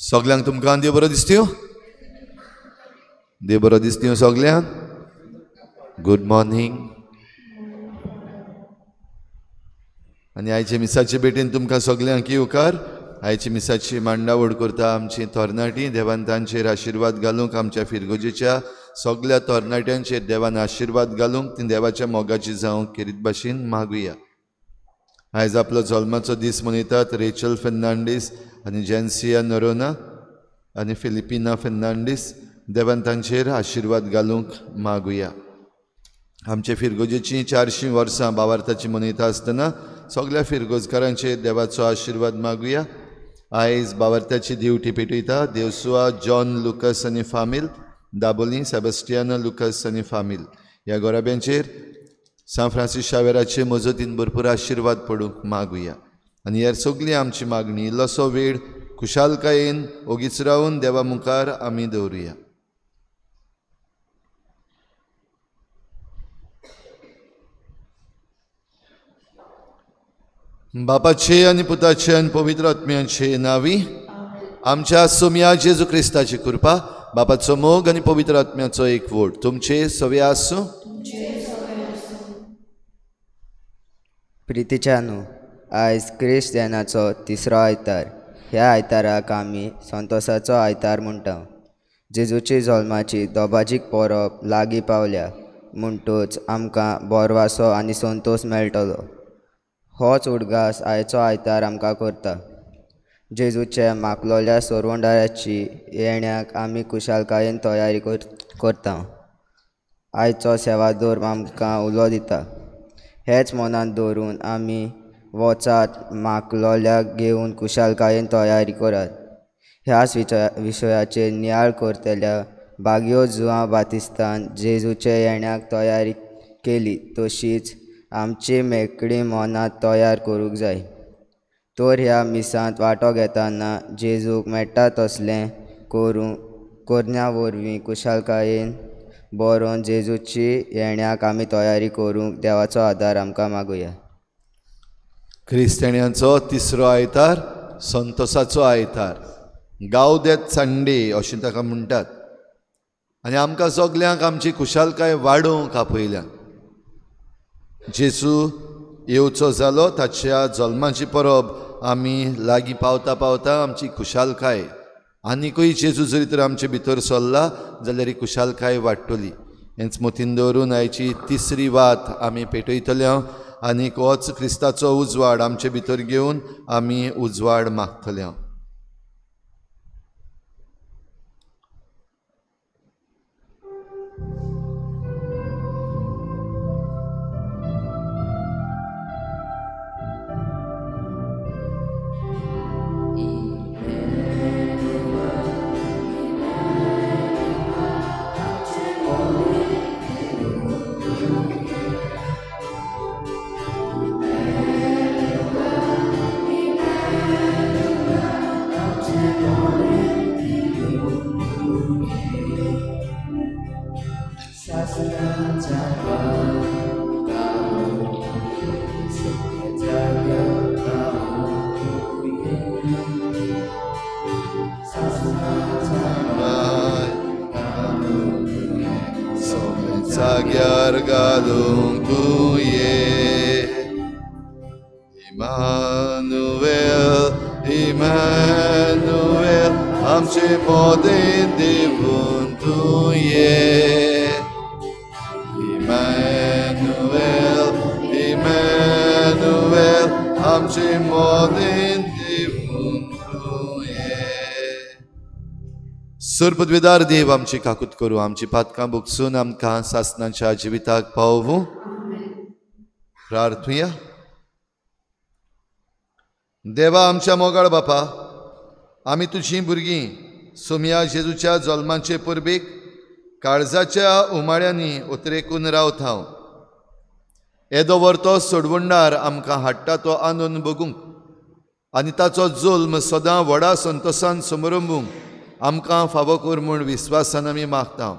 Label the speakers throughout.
Speaker 1: सगल्यांक तुमकां देव बरो दिसत्यो, देव बरो दिसत्यो सगल्यांक. Good morning. आनी आयचे मिसाचे भेटेन तुमकां सगल्यांक येवकार. आयचे मिसाची मांडावळ करता आमची तरणाटी. देवान तांचेर आशिर्वाद घालूंक, आमच्या फिरगोजेच्या सगल्या तरणाट्यांचेर देवान आशिर्वाद घालूंक, ती देवाच्या मोगाची जावंक खेरीत भाशेन मागुया. आयज आपलो जल्माचो दीस मनयतात रेचल फेर्नांडीस आनी जेन्सिया नरोना आनी फिलिपिना फेर्नांडीस. देवान तांचेर आशिर्वाद घालूंक मागुया. आमचे फिरगोजेची 400 वर्सां बावार्थाची मनयता आसतना सगल्या फिरगोजकारांचेर देवाचो आशिर्वाद मागुया. आयज बावार्थाची दिवटी पेटयता देवसुआ जॉन लुकस आनी फामील, दाबोली सेबस्टियाना लुकस आनी फामील. ह्या गोराब्यांचेर सांत फ्रांसीस शावेराचे मजतीन भरपूर आशिर्वाद पडूंक मागुया. आनी ह्या सगली आमची मागणी इल्लोसो वेळ खुशालकायेन ओगीच रावन देवा मुखार आमी दवरुया. बापाचे आनी पुताचे आनी पवित्र आत्म्याचे नांवी आमच्या सोम्या जेजू क्रिस्ताची कृपा, बापाचो मोग आनी पवित्र आत्म्याचो एकवट तुमचे सवे आसूं.
Speaker 2: प्रितीच्यानू, आयज क्रिस्त जेनाचो तिसरो आयतार. ह्या आयताराक आमी संतोसाचो आयतार म्हणटा. जेजूची जल्माची दोबाजीक परब लागीं पावल्या म्हणटूच आमकां बोरवासो आनी संतोस मेळटलो. होच उडगास आयचो आयतार आमकां करता. जेजूच्या माकलोल्या सोरवंडाराची येण्याक आमी खुशालकायेन तयारी करता. आयचो सेवादोर आमकां उलो दिता. हेच मनांत दवरून आमी वचात माकलोल्याक घेवन खुशालकायेन तयारी करात. ह्याच विशयाचेर नियाळ करतल्या बागयो जुआंव बातिस्तान जेजूच्या येण्याक तयारी केली तशीच आमची मेकळी मनां तयार करूंक जाय. तर ह्या मिसांत वांटो घेतना जेजूक मेळटा तसलें करण्या वरवीं खुशालकायेन बरोवन जेजूची येण्याक आमी तयारी करूंक देवाचो आदार आमकां मागुया.
Speaker 1: क्रिस्ताण्यांचो तिसरो आयतार संतोसाचो आयतार, गावदेत संडे अशें ताका म्हणटात. आनी आमकां सगल्यांक आमची खुशालकाय वाडोवंक आपयल्या. जेजू येवचो जालो ताच्या जल्माची परब आमी लागीं पावता पावता आमची खुशालकाय आनिकूय जेजू जरी तर आमचे भितर सरला जाल्यार ही खुशालकाय वाडटली. हेंच मतीन दवरून आयची तिसरी वात आमी पेटयतले आनीक होच क्रिस्ताचो उजवाड आमचे भितर घेवन आमी उजवाड मागतले. जाग्यार घालूंक तुवें. इमानुएल इमानुएल आमचे मोदें देवून तूं ये. इमानुएल इमानुएल आमचे मोदें देवून तूं ये. सुरपदविदार देव आमची काकूत करूं, आमची पातकां भोगसून आमकां सासनाच्या जिविताक पावोवं. प्रार्थुया. देवा आमच्या मोगाळ बापा, आमी तुजीं भुरगीं सोमया जेजूच्या जल्माचे परबेक काळजाच्या उमाळ्यांनी उतरेकून रावता. येदो व्हरतो सोडवणदार आमकां हाडटा तो आनंद भोगूंक आनी ताचो जुल्म सदां व्हडा संतोसान समरंबूंक आमकां फावो कर म्हूण विस्वासान आमी मागता.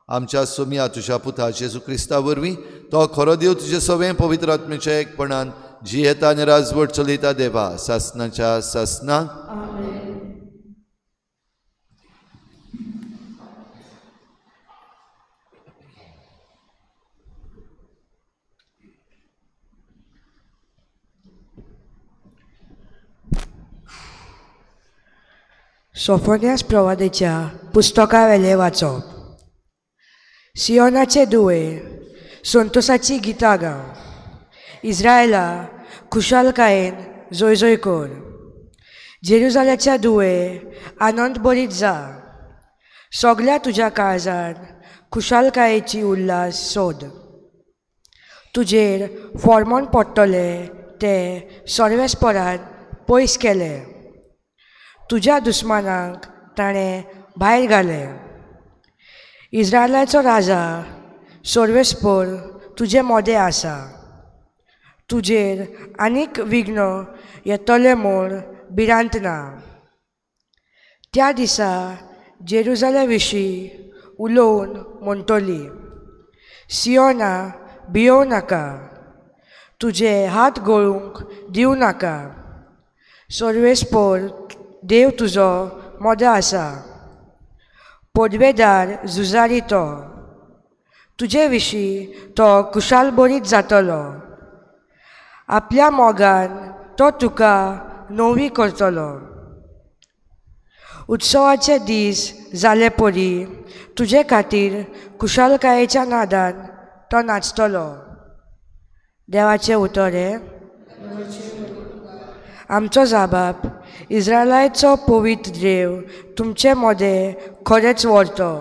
Speaker 1: आमच्या सोमया तुज्या पुता जेजू क्रिस्ता वरवीं तो खरो देव तुजे सवें पवित्र आत्म्याच्या एकपणान जियेता आनी राजवट चलयता देवा सासनाच्या सासना.
Speaker 3: सोफोनियास प्रवादेच्या पुस्तकावेलें वाचप. सियोनाचे दुवे संतोसाची गितां गाव, इस्रायला खुशालकायेन जोय जोय कर. जेरुजाल्याच्या दुवे आनंद बरीत जा, सगल्या तुज्या काळजान खुशालकायेची उल्हास सोद. तुजेर फॉर्मोन पडटले ते सर्वेस्परान पयस केले, तुज्या दुस्मानांक ताणें भायर घाले. इस्रायलाचो राजा सर्वेस्पर तुजे मोदें आसा, तुजेर आनीक विघ्न येतलें म्हूण भिरांत ना. त्या दिसा जेरुजाल्या विशीं उलोवन म्हणटली, सियोना भियोव नाका, तुजे हात गळूंक दिवं नाका. सर्वेस्पर देव तुजो मोदो आसा, पदवेदार झुजारी तो, तुजे विशीं तो खुशालभरीत जातलो. आपल्या मोगान तो तुका नवी करतलो. उत्सवाचे दीस जाले परी तुजे खातीर खुशालकायेच्या नादान तो नाचतलो. देवाचें उतर हें. आमचो जाबाब इस्रायलाचो पवित्र देव तुमचे मदें खरेंच व्हरतो.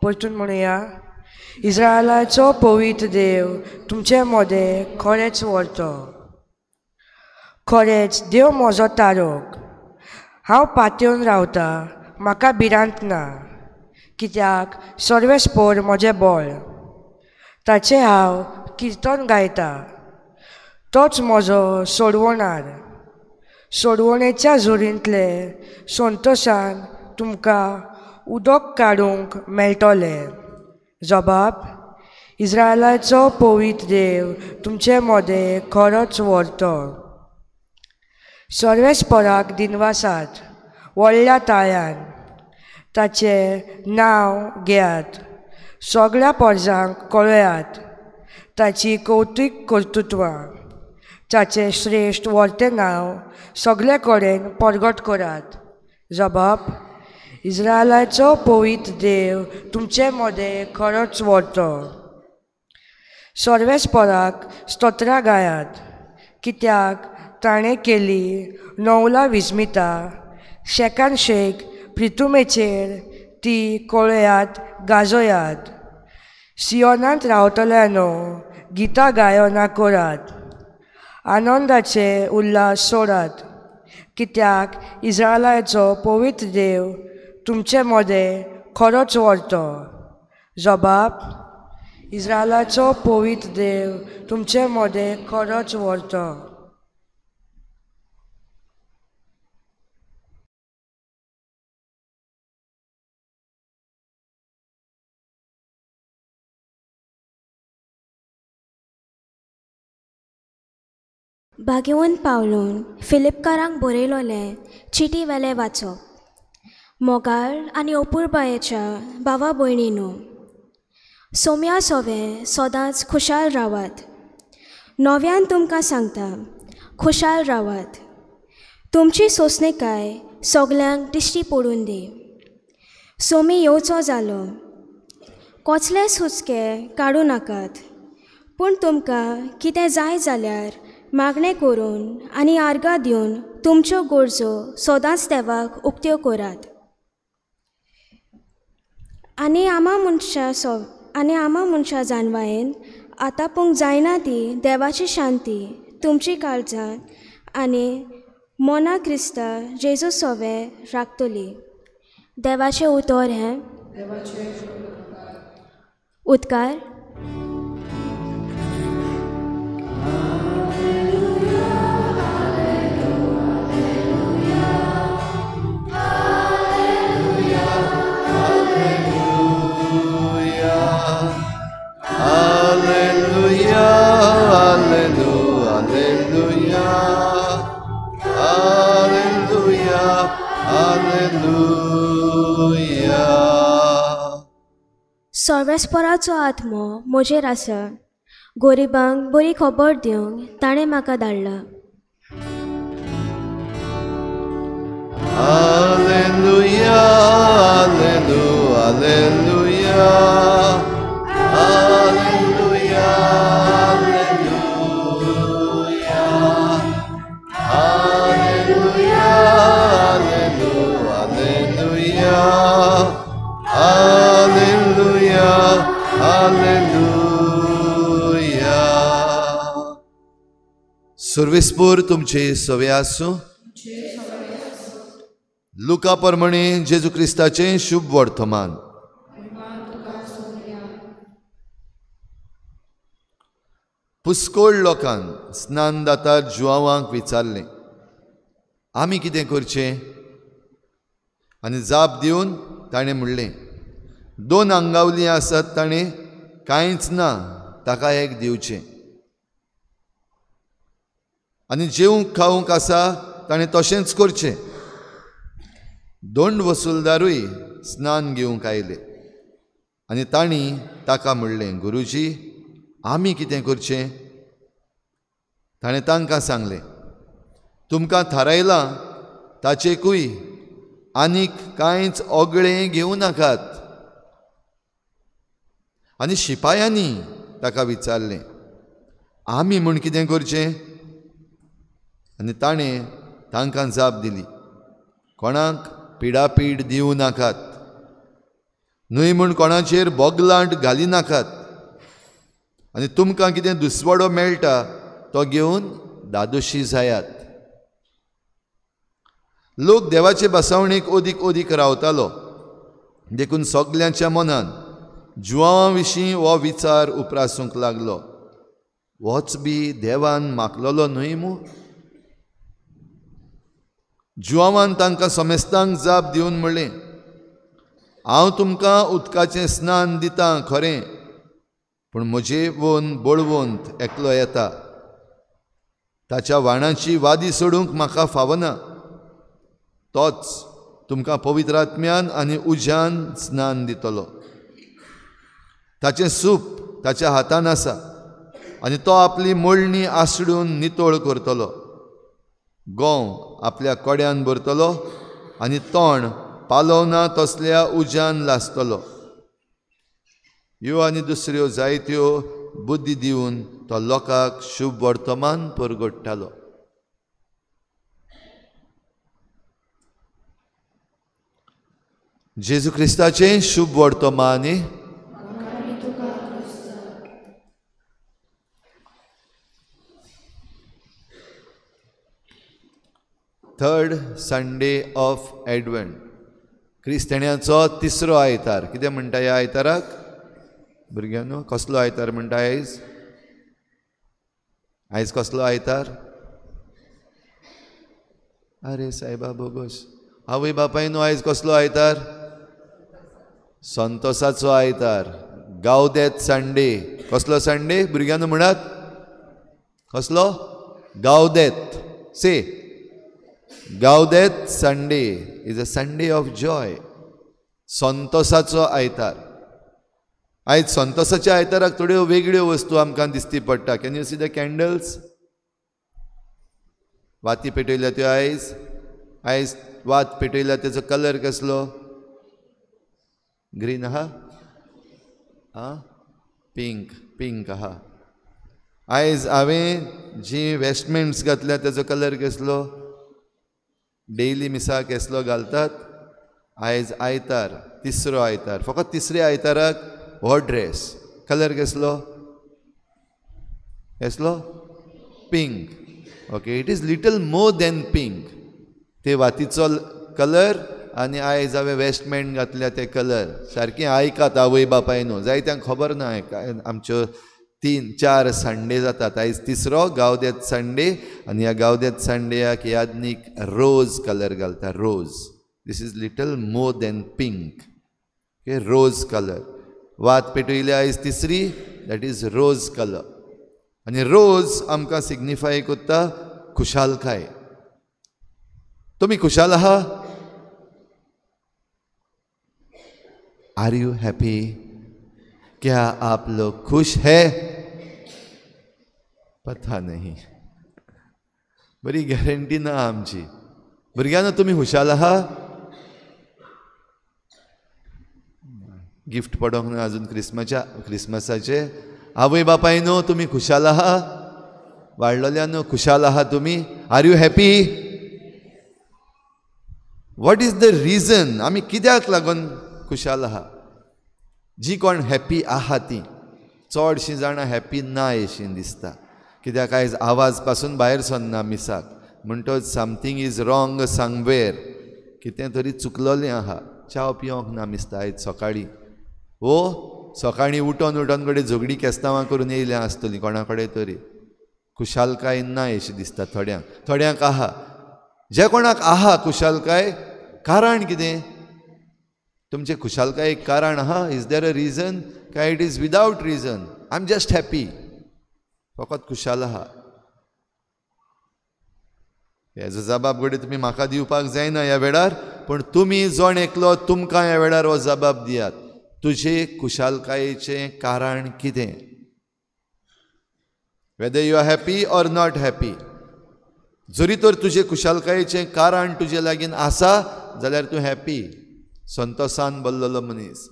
Speaker 3: परतून म्हणुया, इस्रायलाचो पवित्र देव तुमचे मदें खरेंच व्हरतो. खरेंच देव म्हजो तारक, हांव पातयेवन रावता, म्हाका भिरांत ना, कित्याक सर्वेस्पर म्हजें बळ, ताचें हांव किर्तन गायता. तोच म्हजो सोडवणार, सोडवणेच्या झोरींतले संतोशान तुमकां उदक काडूंक मेळटलें. जबाब इस्रायलाचो पवित्र देव तुमचे मदें खरोच व्हरतो. सर्वेस्पराक दिनवासात व्हडल्या ताळ्यान, ताचें नांव घेयात, सगळ्या पोरजांक कळयात ताची कौतूक कर्तृत्वां, ताचें श्रेश्ठ व्हरतें नांव सगळे कडेन परगट करात. जबाब इस्रायलाचो पवित्र देव तुमचे मदें खरोच व्हरतो. सर्वेस्पराक स्तोत्रां गायात, कित्याक ताणें केली नवला विस्मिता, शेकान शेक प्रितुमेचेर ती कळयात गाजयात. सियोनांत रावतल्यानो गितां गायनां करात, आनंदाचे उल्हास सोडात, कित्याक इस्रायलाचो पवित्र देव तुमचे मदें खरोच व्हरतो. जबाब इस्रायलाचो पवित्र देव तुमचे मदें खरोच व्हरतो.
Speaker 4: भाग्यवंत पावलून फिलिपकारांक बरयलोलें चिटी वेलें वाचप. मोगाळ आनी अपुरबायेच्या भावा भयणीनो, सोम्या सोवे सदांच खुशाल रावात. नव्यान तुमकां सांगता, खुशाल रावात. तुमची सोंसणीकाय सगल्यांक दिश्टी पडून दी. सोमी येवचो जालो. कसलेच हुस्के काडूं नाकात, पूण तुमकां कितें जाय जाल्यार मागणें करून आनी आर्गां दिवन तुमच्यो गरजो सदांच देवाक उक्त्यो करात. आनी आमा मनशां जाणवायेन आतापूंक जायना ती देवाची शांती तुमची काळजां आनी मोना क्रिस्ता जेजू सोवे राखतली. देवाचें उतर हें. उदकार. सर्वेस्पराचो आत्मो म्हजेर आसा, गरिबांक बरी खबर दिवंक ताणें म्हाका धाडला.
Speaker 1: Hallelujah, hallelujah, hallelujah, hallelujah, hallelujah, hallelujah, hallelujah. सर्वेस्पोर तुमचे सवे आसूं. लुका प्रमाणे जेजू क्रिस्ताचें शुभ वर्तमान. पुस्कोळ लोकान स्नानदातार जुवांक विचारलें, आमी कितें करचें? आनी जाप दिवन ताणें म्हणलें, दोन आंगावली आसात ताणें कांयच ना, ताका एक दिवचें. आनी जेवंक खावंक आसा ताणें तशेंच करचें. दोंड वसुलदारूय स्नान घेवंक आयले आनी तांणी ताका म्हणलें, गुरुजी, आमी कितें करचें? ताणें तांकां सांगलें, तुमकां थारायलां ताचेकूय आनीक कांयच ओगळें घेवं नाकात. आनी शिपायांनी ताका विचारलें, आमी म्हूण कितें करचें? आनी ताणें तांकां जाप दिली, कोणाक पिडापीड दिवं नाकात, न्हय म्हूण कोणाचेर बोगलांट घाली नाकात, आनी तुमकां कितें दुसवाडो मेळटा तो घेवन दादोशी जायात. लोक देवाचे बसावणेक अदीक अदीक रावतालो, देखून सगल्यांच्या मनान जुवां विशीं हो विचार उप्रासूंक लागलो, होच बी देवान मागलेलो न्हय मू? जुवान तांकां समेस्तांक जाप दिवन म्हणलें, हांव तुमकां उदकाचें स्नान दितां खरें, पूण म्हजे वन बळवंत एकलो येता, ताच्या वाणाची वादी सोडूंक म्हाका फावना, तोच तुमकां पवित्र आत्म्यान आनी उज्यान स्नान दितलो. ताचें सूप ताच्या हातान आसा आनी तो आपली मोळणी आसडून नितळ करतलो, गोंव आपल्या कोड्यान भरतलो आनी तोंड पालोवना तसल्या उज्यान लासतलो. ह्यो आनी दुसऱ्यो जायत्यो बुद्धी दिवन तो लोकांक शुभ वर्तमान परगट्टालो. जेजू क्रिस्ताचें शुभ वर्तमान. थर्ड संडे ऑफ एडवंट, क्रिस्तांवाचो तिसरो आयतार. कितें म्हणटा ह्या आयताराक भुरग्यांनो? कसलो आयतार म्हणटा आयज? आयज कसलो आयतार? अरे सायबा बोगोस, आवय बापायनो आयज कसलो आयतार? संतोसाचो आयतार, गावदेत संडे. कसलो संडे भुरग्यांनो म्हणात? कसलो? गावदेत. से Gaudete Sunday is a Sunday of joy, संतोसाचो आयतार. आयज संतोसाच्या आयताराक थोड्यो वेगळ्यो वस्तू आमकां दिसती पडटा. Can you see the candles? वाती पेटयल्या त्यो आयज, आयज वात पेटयल्या तेचो कलर कसलो? ग्रीन आहा, आं पिंक, पिंक आहा. आयज हांवें जी वेस्टमेंट्स घातल्या तेचो कलर कसलो? डेली मिसाक केसलो घालतात? आयज आयतार, तिसरो आयतार, फकत तिसऱ्या आयताराक हो ड्रेस. कलर कसलो? कसलो? Pink. Okay, it is little more than pink. ते वातीचो कलर आनी आयज हांवें वेस्टमेंट घातल्या ते कलर सारकें आयकात आवय बापायनो, जायत्यांक खबर ना. आमच्यो 3-4 संडे जातात, आयज तिसरो गावदेत संडे आनी ह्या गावदेत संडेयाक यादनीक रोज कलर घालता. Rose, this is little more than pink. Okay, rose colour. वात पेटयल्या आयज तिसरी, that is rose colour. आनी रोज आमकां सिग्निफाय करता खुशालकाय. तुमी खुशाल आहा? Are you happy? क्या आप लोग खुश है? पता नहीं, बरी गॅरंटी ना आमची. भुरग्यांनो तुमी खुशाल आहा? गिफ्ट पडोंक ना अजून क्रिसमसाच्या, क्रिसमसाचे. आवय बापायनो तुमी खुशाल आहा? वाडलोल्यानो खुशाल आहा तुमी? Are you happy? What is the reason आमी कित्याक लागून खुशाल आहा? जी कोण हॅपी आहा ती चडशीं जाणां हॅपी ना अशी दिसता. कित्याक आयज आवाज पासून भायर सरना मिसाक, म्हणटच समथींग is wrong somewhere, कितें तरी चुकलोलें आहा. च्याव पिवंक ना मिसता आयज सकाळीं. ओ सकाळीं उठोन उठोन कडेन झगडी केस्तांवां करून येयल्या आसतलीं कोणा कडेन तरी. खुशालकाय ना अशी दिसता थोड्यांक, थोड्यांक आहा. जे कोणाक आहा खुशालकाय, कारण कितें? तुमचे खुशालकायेक कारण आहा? Is there a reason? काय it is without reason? I am just happy, फकत खुशाल आहा. हेजो जबाब घडये तुमी म्हाका दिवपाक जायना ह्या वेळार, पूण तुमी जण एकलो तुमकां ह्या वेळार हो जबाब दियात. तुजे खुशालकायेचें कारण कितें? Whether you are happy or not happy, जरी तर तुजे खुशालकायेचें कारण तुजे लागीं आसा जाल्यार तूं हॅपी, संतोसान भरलेलो मनीस.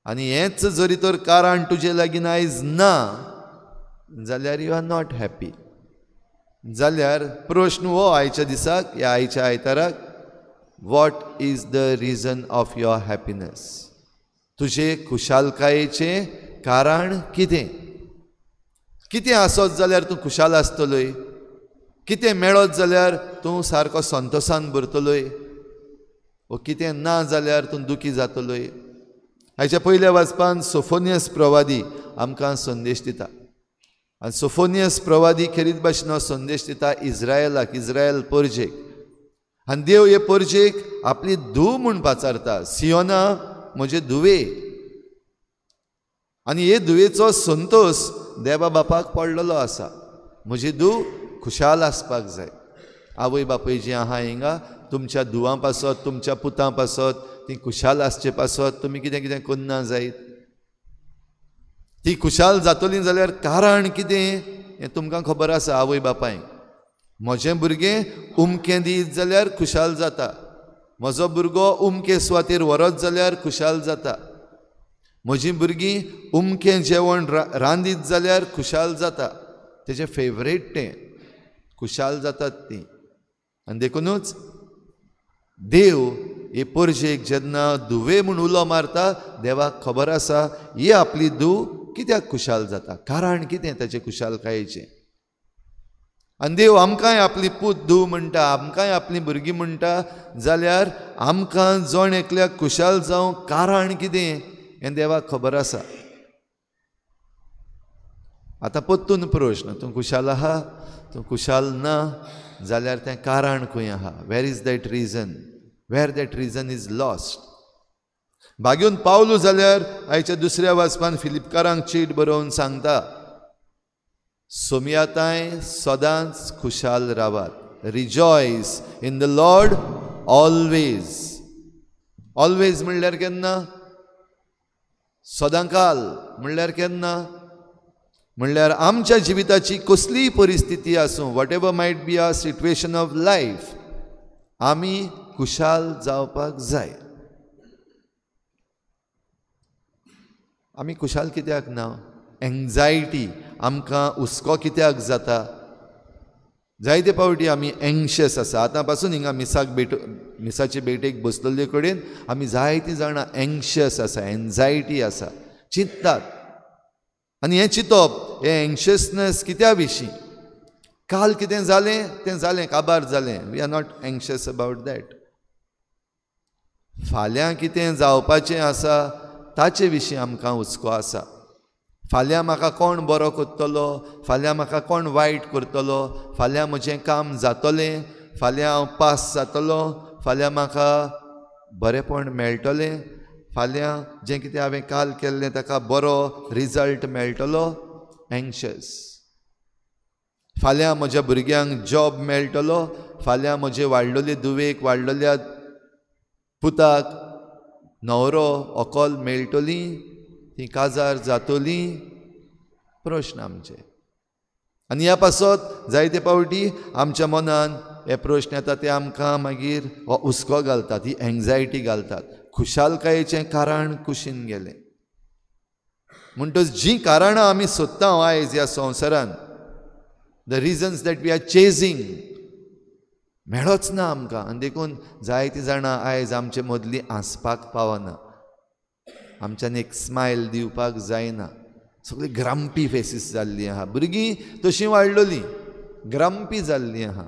Speaker 1: आनी हेंच जरी तर कारण तुजे लागीं आयज ना जाल्यार you are not happy. जाल्यार प्रश्न हो आयच्या दिसाक, ह्या आयच्या आयताराक, what is the reason of your happiness? तुजे खुशालकायेचें कारण कितें? कितें आसत जाल्यार तूं खुशाल आसतलोय? कितें मेळत जाल्यार तूं सारको संतोसान भरतलोय? वो कितें ना जाल्यार तूं दुखी जातलोय? आयच्या पयल्या वाचपान सोफोनियस प्रवादी आमकां संदेश दिता. आनी सोफोनियस प्रवादी खेरीत भाशेन हो संदेश दिता इज्रायलाक, इज्रायल परजेक. आनी देव हे परजेक आपली धूव म्हूण पाचारता, सियोना म्हजे धुवे. आनी हे धुवेचो संतोस देवा बापाक पडलेलो आसा. म्हजी धूव खुशाल आसपाक जाय. आवय बापूय जी आहा हिंगा तुमच्या धुवां पासत, तुमच्या पुतां पासत, ती खुशाल आसचे पासत तुमी कितें कितें करना जायत. ती खुशाल जातली जाल्यार कारण कितें हें तुमकां खबर आसा आवय बापायक. म्हजें भुरगें उमकें दीत जाल्यार खुशाल जाता, म्हजो भुरगो उमके सुवातेर व्हरत जाल्यार खुशाल जाता, म्हजीं भुरगीं उमकें जेवण रांदीत जाल्यार खुशाल जाता, तेजें फेवरेट तें, खुशाल जातात तीं. आनी देखुनूच देव हे परजेक जेन्ना धुवे म्हूण उलो मारता, देवाक खबर आसा ही आपली धूव कित्याक खुशाल जाता, कारण कितें ताचें खुशालकायेचें. आनी देव आमकांय आपली पूत धूव म्हणटा, आमकांय आपली भुरगीं म्हणटा, जाल्यार आमकां जण एकल्याक खुशाल जावंक कारण कितें हें देवाक खबर आसा. आतां परतून प्रश्न, तूं खुशाल आहा, तूं खुशाल ना जाल्यार तें कारण खंय आहा? Where is that reason? Where that reason is lost? भाग्यून पावलो जाल्यार आयच्या दुसऱ्या वाचपान फिलिपकारांक चीट बरोवन सांगता, सोमयाताय सदांच खुशाल रावात. Rejoice in the Lord always. Always म्हणल्यार केन्ना? सदांकाल म्हणल्यार केन्ना? म्हणल्यार आमच्या जिविताची कसलीय परिस्थिती आसूं, whatever might be our situation of life, आमी खुशाल जावपाक जाय. आमी खुशाल कित्याक ना? एंग्जायटी, आमकां हुस्को कित्याक जाता? जायते फावटी आमी एंक्शियस आसा. आतां पासून हिंगा मिसाचे भेटेक बसलेले कडेन आमी जायतीं जाणां एंक्शियस आसा, एन्जायटी आसा, चिंततात. आनी हें चिंतप, हें एंक्शियसनेस कित्या विशीं? काल कितें जालें तें जालें, काबार जालें, we are not anxious about that. फाल्यां कितें जावपाचें आसा ताचे विशीं आमकां हुस्को आसा. फाल्यां म्हाका कोण बरो करतलो, फाल्यां म्हाका कोण वायट करतलो, फाल्यां म्हजें काम जातलें, फाल्यां हांव पास जातलो, फाल्यां म्हाका बरेंपण मेळटलें, फाल्यां जें कितें हांवें काल केल्लें ताका बरो रिजल्ट मेळटलो. एंक्शियस. फाल्यां म्हज्या भुरग्यांक जॉब मेळटलो, फाल्यां म्हजे वाडलेले धुवेक, वाडलेल्या पुताक न्हवरो व्हंकल मेळटली, ती काजार जातली. प्रश्न आमचे. आनी ह्या पासत जायते फावटी आमच्या मनान हे प्रश्न येता, ते आमकां मागीर हो हुस्को घालतात, ही एंग्जायटी घालतात. खुशालकायेचें कारण कुशीन गेलें. म्हणटच जीं कारणां आमी सोदता आयज ह्या संवसारान, the reasons that we are chasing, मेळच ना आमकां. आनी देखून जायतीं जाणां आयज आमचे मदलीं हांसपाक पावना, आमच्यान एक स्मायल दिवपाक जायना. सगळीं ग्राम्पी फेसीस जाल्लीं आहा. भुरगीं तशीं वाडलोलीं, ग्राम्पी जाल्लीं आहा.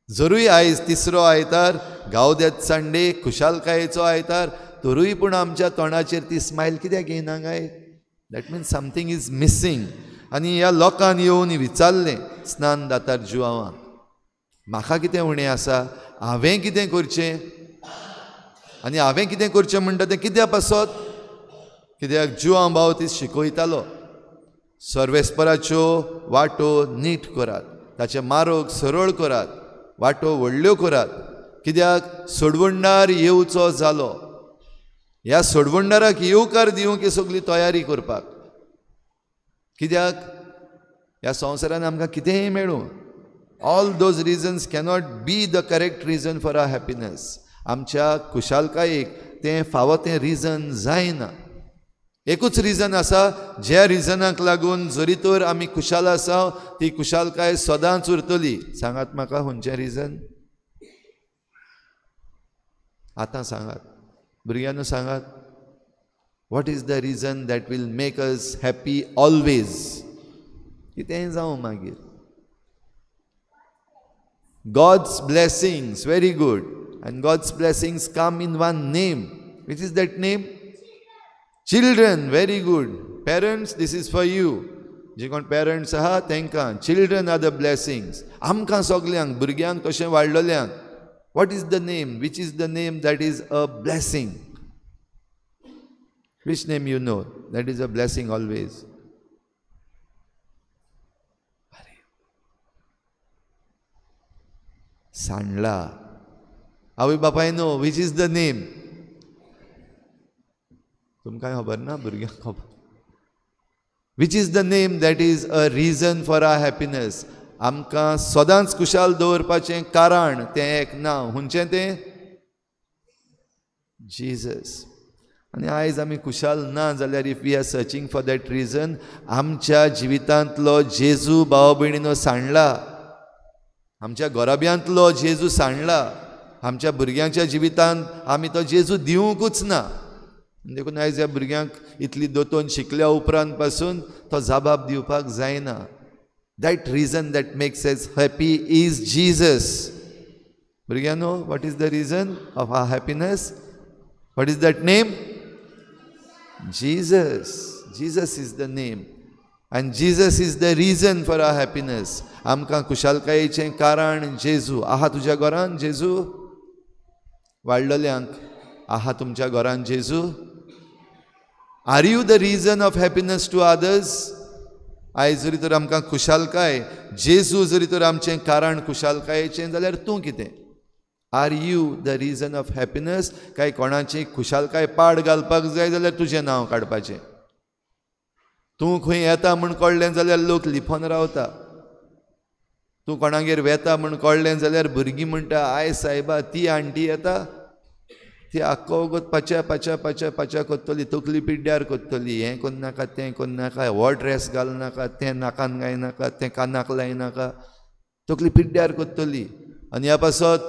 Speaker 1: जरूय आयज तिसरो आयतार, गावदेत संडे, खुशालकायेचो आयतार, तरूय पूण आमच्या तोंडाचेर ती स्मायल कित्याक येना काय? That means something is missing. आनी ह्या लोकांक येवन विचारलें स्नान दातार जुवांवाक, म्हाका कितें उणें आसा, हांवें कितें करचें? आनी हांवें कितें करचें म्हणटा तें कित्या पासत? कित्याक जुवांव भाव ती शिकयतालो, सर्वेस्पराच्यो वाटो नीट करात, ताचे मार्ग सरळ करात, वाटो व्हडल्यो करात, कित्याक सोडवणदार येवचो जालो. ह्या सोडवणदाराक येवकार दिवंक ही सगळी तयारी करपाक. कित्याक ह्या संवसारान आमकां कितेंय मेळूं, all those reasons cannot be the correct reason for our happiness. आमच्या खुशालकायेक तें फावो तें रिजन जायना. एकूच रिजन आसा, ज्या रिजनाक लागून जरी तर आमी खुशाल आसा, ती खुशालकाय सदांच उरतली. सांगात म्हाका खंयचें रिजन? आतां सांगात भुरग्यांनो, सांगात, what is the reason that will make us happy always? कितेंय जावं मागीर. God's blessings, very good. And God's blessings come in one name. Which is that name? Children, very good. Parents, this is for you. जे कोण parents आहा तांकां children are the blessings. आमकां सगल्यांक, भुरग्यांक तशें वाडलेल्यांक, what is the name? Which is the name that is a blessing? Which name you know that is a blessing always? सांडला. आवय बापाय no which is the name? तुमकां खबर ना, भुरग्यांक खबर. Which is the name that is a reason for our happiness? आमकां सदांच खुशाल दवरपाचें कारण तें एक नांव. खंयचें तें? जीजस. आनी आयज आमी खुशाल ना जाल्यार, if we are searching for that reason, आमच्या जिवितांतलो जेजू भाव भयणीनो सांडला, आमच्या घराब्यांतलो जेजू सांडला, आमच्या भुरग्यांच्या जिवितांत आमी तो जेजू दिवंकूच ना. देखून आयज ह्या भुरग्यांक इतली दोतोन शिकल्या उपरांत पासून तो जबाब दिवपाक जायना. That reason that makes us happy is Jesus. भुरग्यांनो, what is the reason of our happiness? What is that name? Jesus. Jesus is the name. And Jesus is the reason for our happiness. आमकां खुशालकायेचें कारण जेजू. आहा तुज्या घरान जेजू? वाडलेल्यांक आहा तुमच्या घरान जेजू? Are you the reason of happiness to others? आयज जरी तर आमकां खुशालकाय जेजू जरी तर आमचें कारण खुशालकायेचें जाल्यार तूं कितें? Are you the reason of happiness? काय कोणाची खुशालकाय पाड घालपाक जाय जाल्यार तुजें नांव काडपाचें? तूं खंय येता म्हूण कळ्ळें जाल्यार लोक लिपोन रावता. तूं कोणागेर वेता म्हूण कळ्ळें जाल्यार भुरगीं म्हणटा, आय सायबा ती आण्टी येता, ती आख्खो वगत पाच्या पाच्या पाच्या पाच्या कोत्तली, तकली पिड्ड्यार कोत्तली, हें कोन्नाका तें कोन्नाका, हो ड्रेस घालनाका, तें नाकान घायनाका, तें कानाक लायनाका, तकली पिड्ड्यार कोत्तली. आनी ह्या पासत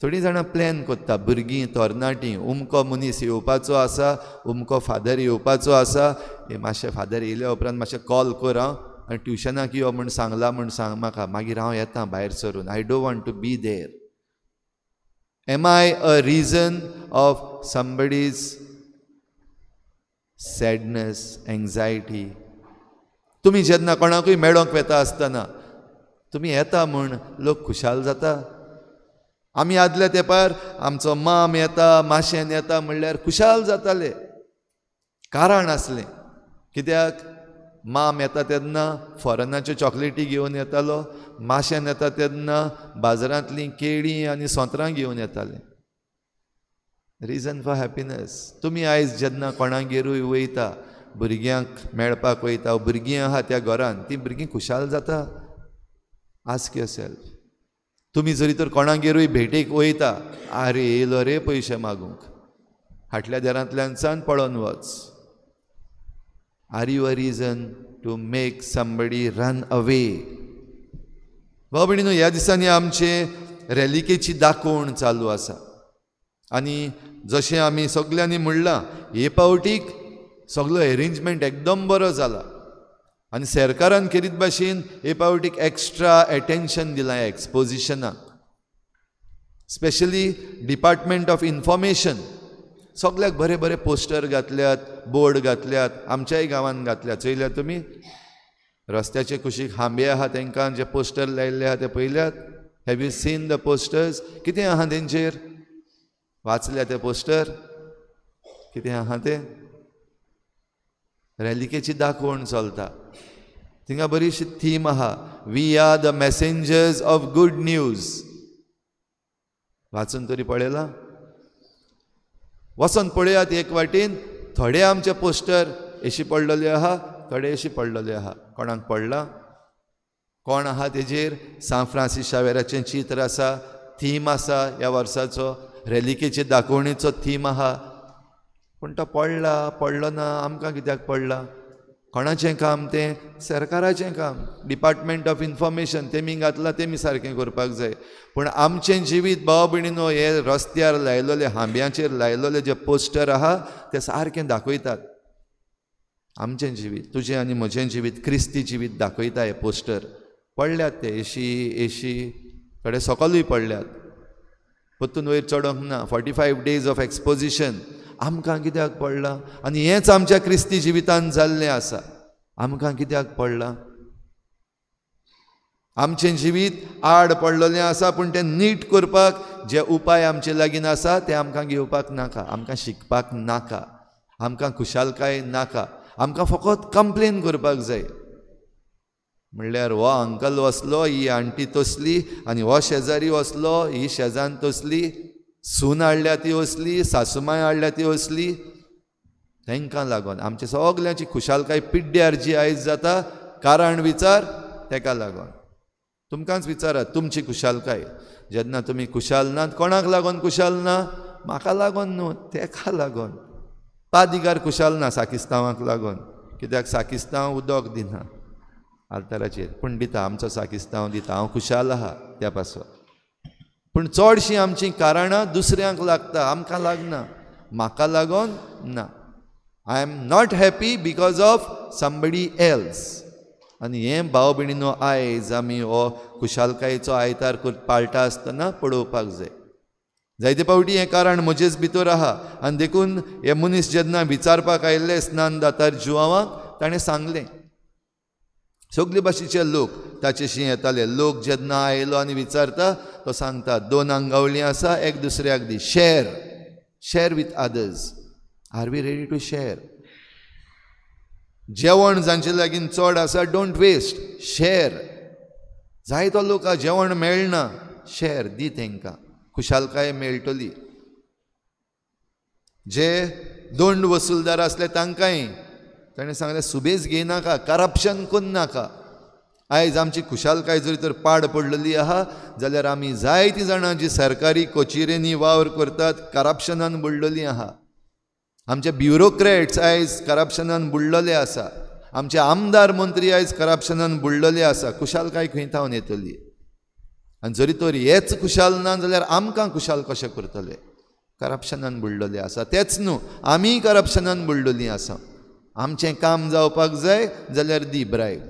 Speaker 1: थोडीं जाणां प्लॅन कोत्ता, भुरगीं तरणाटीं, उमको मनीस येवपाचो आसा, उमको फादर येवपाचो आसा, हे मातशें फादर येयल्या उपरांत मातशें कॉल कर हांव आनी ट्युशनाक यो म्हूण सांगलां म्हूण सांग म्हाका, मागीर हांव येता भायर सरून. I don't want to be there. Am I a reason of somebody's sadness, anxiety? तुमी जेन्ना कोणाकूय मेळोंक वेता आसतना तुमी येता म्हूण लोक खुशाल जाता. आमी आदल्या तेंपार आमचो माम येता, माशेन येता म्हणल्यार खुशाल जाताले. कारण आसलें कित्याक, माम येता तेन्ना फॉरनाच्यो चॉकलेटी घेवन येतालो, माशेन येता तेन्ना बाजारांतलीं केळीं आनी सोंत्रां घेवन येताले. Reason for happiness. तुमी आयज जेन्ना कोणागेरूय वयता, भुरग्यांक मेळपाक वयता, भुरगीं आहा त्या घरान, तीं भुरगीं खुशाल जाता. Ask yourself. तुमी जरी तर कोणागेरूय भेटेक वयता, आरे येयलो रे पयशे मागूंक, फाटल्या दारांतल्यानसान पळोवन वच. Are you a reason to make somebody run away? भाव भयणीनो, ह्या दिसांनी आमचे रेलिकेची दाखोवण चालू आसा आनी जशें आमी सगल्यांनी म्हणलां, हे पावटीक सगलो एरेंजमेंट एकदम बरो जाला आनी सरकारान केरीत भाशेन हे पावटीक एक्स्ट्रा एटेन्शन दिलां एक्सपोजिशनाक, स्पेशली डिपार्टमेंट ऑफ इन्फॉर्मेशन. सगल्याक बरे बरे पोस्टर घातल्यात, बोर्ड घातल्यात, आमच्याय गांवांत घातल्यात. चोयल्यात तुमी रस्त्याचे कुशीक हांबे आहा तेंकां जे पोस्टर लायिल्ले आहा ते पळयल्यात? Have you seen the posters? कितें आहा तेंचेर? वाचल्या ते पोस्टर? कितें आहा तें? रेलिकेची दाखोवण चलता, थिंगा बरीशी थीम आहा, we are the messengers of good news. वाचून तरी पळयलां? वचोन पळयात एक वाटेन, थोडे आमचे पोस्टर एशी पडलेले आहा, थोडे एशी पडलेले आहा. कोणाक पडलां? कोण आहा तेजेर? सांत फ्रांसीस शावेराचें चित्र आसा, थीम आसा ह्या वर्साचो, रेलिकेचे दाखोवणेचो थीम आहा. पूण तो पडला पडलो ना, आमकां कित्याक पडला? कोणाचें काम तें? सरकाराचें काम, डिपार्टमेंट ऑफ इन्फॉर्मेशन, तेमी घातलां, तेमी सारकें करपाक जाय. पूण आमचें जिवीत भाव भयणीनो, हे रस्त्यार लायलेले, हांब्याचेर लायलेले जे पोस्टर आहा ते सारकें दाखयतात आमचें जिवीत, तुजें आनी म्हजें जिवीत, क्रिस्ती जिवीत दाखयता हे पोस्टर. पडल्यात ते एशी एशी, थोडे सकलूय पडल्यात, परतून वयर चडोंक ना. 45 days of exposition आमकां कित्याक पडलां? आनी हेंच आमच्या क्रिस्ती जिवितान जाल्लें आसा. आमकां कित्याक पडलां? आमचें जिवीत आड पडलेलें आसा, पूण तें नीट करपाक जे उपाय आमचे लागीं आसा ते आमकां घेवपाक नाका, आमकां शिकपाक नाका, आमकां खुशालकाय नाका, आमकां फकत कंप्लेन करपाक जाय. म्हणल्यार हो अंकल वसलो, ही आण्टी तसली, आनी हो शेजारी वसलो, ही शेजान तसली, सून हाडल्या ती वसली, सासूमाय हाडल्या ती वसली. तांकां लागून आमचे सगल्यांची खुशालकाय पिड्ड्यार जी आयज जाता, कारण विचार तेका लागून. तुमकांच विचारात तुमची खुशालकाय, जेन्ना तुमी खुशाल नात, कोणाक लागून खुशाल ना? म्हाका लागून न्हू, तेका लागून. पादिगार खुशाल ना साकिस्तांवाक लागून, कित्याक साकिस्तांव उदक दिना आल्ताराचेर, पूण दिता, आमचो साकिस्तांव दिता, हांव खुशाल आहा त्या पासत. पूण चडशीं आमचीं कारणां दुसऱ्यांक लागता, आमकां लागना, म्हाका लागून ना. I am not happy because of somebody else. आनी हें भाव भयणीनो आयज आमी हो खुशालकायेचो आयतार पाळटा आसतना पळोवपाक जाय. जायते फावटी हें कारण म्हजेच भितर आहा आनी देखून हे मनीस जेन्ना विचारपाक आयिल्ले स्नान दातार जुवांवाक, ताणें सांगलें. सगले भाशेचे लोक ताचेशी येताले. लोक जेन्ना आयलो आनी विचारता, तो सांगता 2 आंगावळी आसा, एक दुसऱ्याक दी, share, share with others. Are we ready to share? जेवण जांचे लागीं चड आसा, don't waste, share. जायतो लोक जेवण मेळना, शेअर दी तेंकां, खुशालकाय मेळटली. जे दोंड वसुलदार आसले तांकांय ताणें सांगलें सुबेज घेयनाका, करप्शन करनाका. आयज आमची खुशालकाय जरी तर पाड पडलेली आहा जाल्यार आमी जायतीं जाणां जी सरकारी कचेरेंनी वावर करतात करप्शनान बुडलेली आहा. आमचे ब्युरोक्रेट्स आयज करप्शनान बुडलेले आसा, आमचे आमदार मंत्री आयज करप्शनान बुडलेले आसा. खुशालकाय खंय थावन येतली? आनी जरी तर हेच खुशाल ना जाल्यार आमकां खुशाल कशें करतले? करप्शनान बुडलेले आसा. तेच न्हू, आमीय करप्शनान बुडलेलीं आसा. आमचें काम जावपाक जाय जाल्यार दी ब्रायब.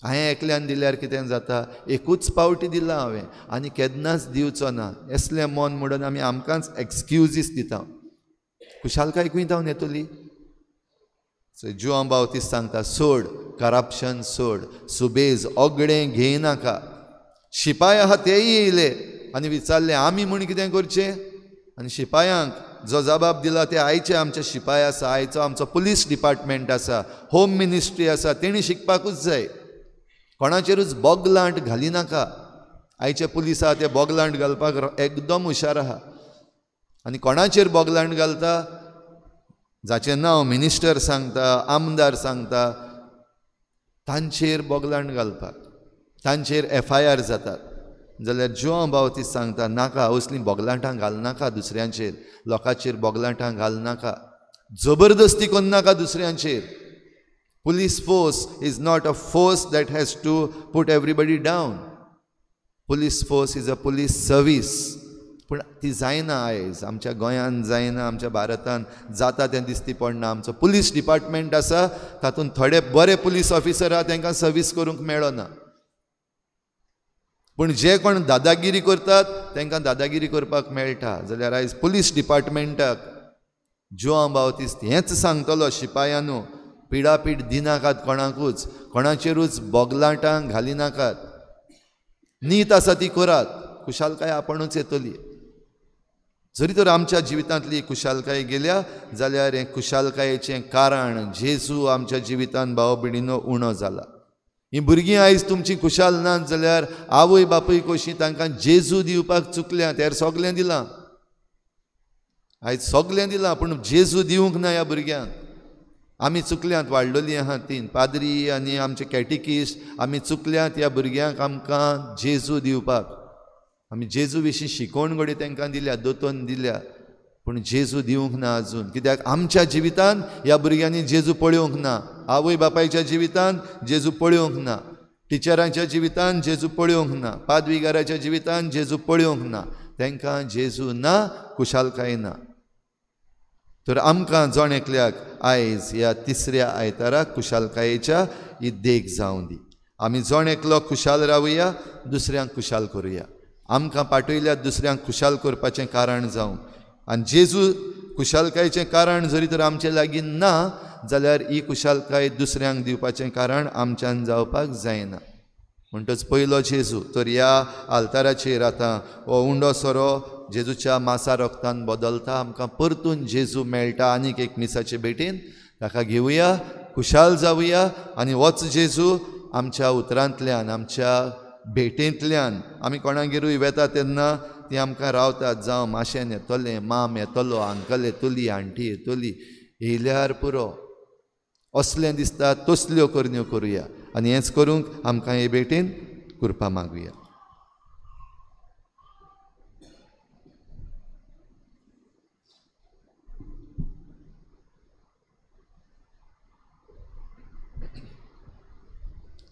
Speaker 1: हांवें एकल्यान दिल्यार कितें जाता? एकूच पावटी दिलां हांवें आनी केन्नाच दिवचो ना असलें मन म्हणून आमी आमकांच एक्सक्युजीस दिता. खुशालकाय खंय थावन येतली? जुआंव बावतीस सांगता सोड करप्शन, सोड सुबेज, ओगडें घेयनाका. शिपाय आहा तेय येयले आनी विचारलें आमी म्हूण कितें करचें? आनी शिपायांक जो जबाब दिला ते आयचे आमचे शिपाय आसा, आयचो आमचो पुलीस डिपार्टमेंट आसा, होम मिनिस्ट्री आसा, तेणी शिकपाकूच जाय. कोणाचेरूच बोगलांट घालिनाका. आयचे पुलीस आहा ते बोगलांट घालपाक एकदम हुशार आहा. आनी कोणाचेर बोगलांट घालता? जाचें नांव मिनिस्टर सांगता, आमदार सांगता, तांचेर बोगलांट घालपाक, तांचेर FIR जातात. जाल्यार जुआंव बावतीस सांगता नाका, असलीं बोगलांटां घालनाका दुसऱ्यांचेर, लोकांचेर बोगलांटां घालनाका, जबरदस्ती करनाका दुसऱ्यांचेर. Police force is not a force that has to put everybody down. Police force is a police service. पूण ती जायना आयज आमच्या गोंयांत, जायना आमच्या भारतांत, जाता तें दिसती पडना. आमचो पुलीस डिपार्टमेंट आसा तातूंत थोडे बरे पुलीस ऑफिसर आहा तांकां सर्वीस करूंक मेळना. पूण जे कोण दादागिरी करतात तांकां दादागिरी करपाक मेळटा. जाल्यार आयज पुलीस डिपार्टमेंटाक जुआंव बावतीस हेंच सांगतलो, शिपायानू पिडापीड दिनाकात कोणाकूच, कोणाचेरूच बोगलाटां घालिनाकात. नीत आसा ती करात, खुशालकाय आपणूच येतली. जरी तर आमच्या जिवितांतली खुशालकाय गेल्या जाल्यार हें खुशालकायेचें कारण जेजू आमच्या जिवितांत भाव भयणीनो उणो जाला. हीं भुरगीं आयज तुमची खुशाल नात जाल्यार आवय बापूय कशी तांकां जेजू दिवपाक चुकल्या. तेर सगळें दिलां, आयज सगळें दिलां, पूण जेजू दिवंक ना ह्या भुरग्यांक. आमी चुकल्यांत, वाडलेलीं आहा तीन पाद्री आनी आमचे कॅटिकिस्ट, आमी चुकल्यांत ह्या भुरग्यांक आमकां जेजू दिवपाक. आमी जेजू विशीं शिकोवण घडये तांकां दिल्या, दोतोन दिल्या, पूण जेजू दिवंक ना अजून. कित्याक आमच्या जिवितांत ह्या भुरग्यांनी जेजू पळोवंक ना, आवय बापायच्या जिवितांत जेजू पळोवंक ना, टिचरांच्या जिवितांत जेजू पळोवंक ना, पादविगाराच्या जिवितांत जेजू पळोवंक ना. तांकां जेजू ना, खुशालकाय ना. तर आमकां जण एकल्याक आयज ह्या तिसऱ्या आयताराक खुशालकायेच्या ही देख जावं दी. आमी जण एकलो खुशाल रावया, दुसऱ्यांक खुशाल करुया. आमकां पाठयल्यार दुसऱ्यांक खुशाल करपाचें कारण जावं. आनी जेजू खुशालकायेचें कारण जरी तर आमचे लागीं ना जाल्यार ही खुशालकाय दुसऱ्यांक दिवपाचें कारण आमच्यान जावपाक जायना. म्हणटच पयलो जेजू तर ह्या आल्ताराचेर आतां हो उंडो सोरो जेजूच्या मासा रक्तान बदलता, आमकां परतून जेजू मेळटा आनीक एक मिसाचे भेटेन. ताका घेवया, खुशाल जावया आनी होच जेजू आमच्या उतरांतल्यान, आमच्या भेटेंतल्यान, आमी कोणागेरूय वेता तेन्ना ती आमकां रावतात, जावं माशेन येतलें, माम येतलो, अंकल येतली, आंटी येतली, येयल्यार पुरो असलें दिसता तसल्यो करण्यो करुया. आनी हेंच करूंक आमकां हे भेटेन कृपा मागुया.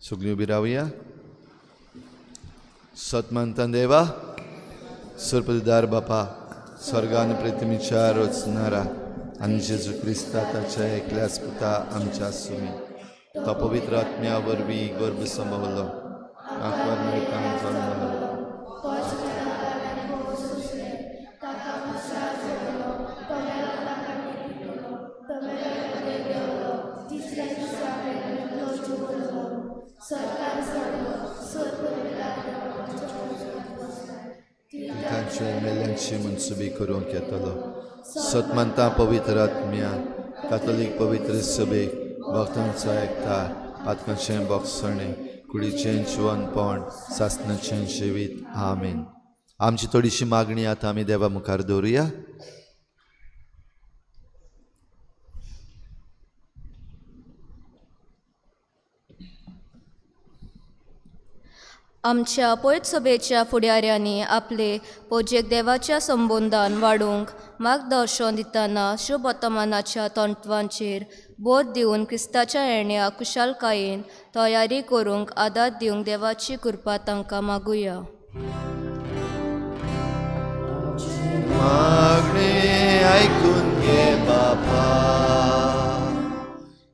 Speaker 1: सगळीं उबी रावया. सतमानता देवा, सर्पदार बापा, स्वर्गान प्रतिमेच्या रचणारा आनी जेजू क्रिस्ता ताच्या एकल्याच पुता आमच्या सुमी, तो पवित्र आत्म्या वरवीं गर्भ संभवलो, आंकवार मेळटान जल्मलो, मेल्यांची मनसुबी करूंक येतलो. सतमानता पवित्र आत्म्या, कातोलीक पवित्र सभेक, भक्तांचो एकतार, पातकांचें बोगसणें, कुडीचें जिवनपण, सासणाचें जिवीत. आमेन. आमची थोडीशी मागणी आतां आमी देवा मुखार दवरुया.
Speaker 5: आमच्या पयत सभेच्या फुडाऱ्यांनी आपले पोजेक देवाच्या संबंदान वाडूंक मार्गदर्शन दितना शुभवर्तमानाच्या तंत्वांचेर बोध दिवन क्रिस्ताच्या येण्या कुशालकायेन तयारी करूंक आदार दिवंक देवाची कृपा तांकां मागुया.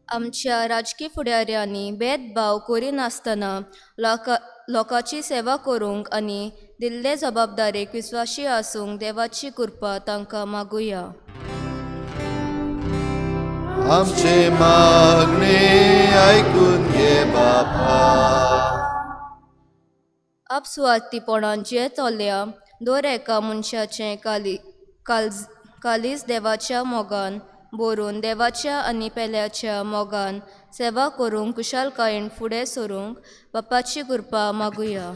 Speaker 5: आमच्या राजकी फुडाऱ्यांनी भेदभाव करिनासतना लोकांची सेवा करूंक आनी दिल्ले जबाबदारेक विस्वाशी आसूंक देवाची कृपा तांकां मागुया.
Speaker 1: आमचे मागणे आयकून घे बापा.
Speaker 5: आपसुवार्थीपणान जे चल्ल्या दर एका मनशाचें कालीज देवाच्या मोगान भरून देवाच्या आनी पेल्याच्या मोगान सेवा करूंक कुशालकायेन फुडें सरूंक बापाची कृपा मागुया.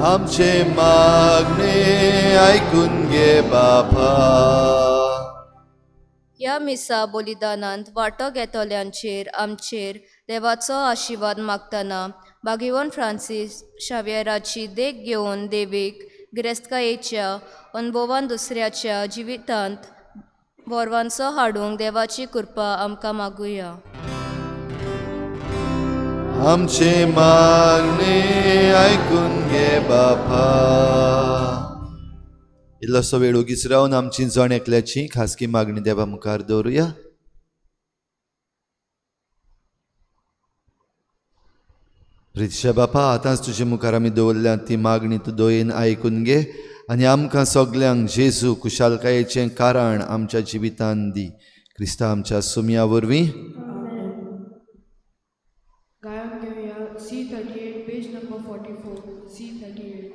Speaker 1: आमचे मागणे आयकून घे बापा.
Speaker 5: ह्या मिसा बलिदानांत वांटो घेतल्यांचेर आमचेर देवाचो आशिर्वाद मागतना भाग्यवान फ्रांसीस शाव्येराची देख घेवन देवीक गिरेस्तकायेच्या अनुभवान दुसऱ्याच्या जिवितांत बोरवांचो हाडूंक देवाची कृपा आमकां मागुया.
Speaker 1: आमचे मागणे आयकून घे बापा. इल्लोसो वेळ ओगीच रावन आमची जण एकल्याची खासगी मागणी देवा मुखार दवरुया. प्रितशा बापा, आतांच तुजे मुखार आमी दवरल्या ती मागणी तूं दयेन आयकून घे आनी आमकां सगल्यांक जेजू कुशालकायेचें कारण आमच्या जिवितान दी. क्रिस्ता आमच्या सुमया वरवीं.
Speaker 6: गायन घेवया C38 page number 44 C38.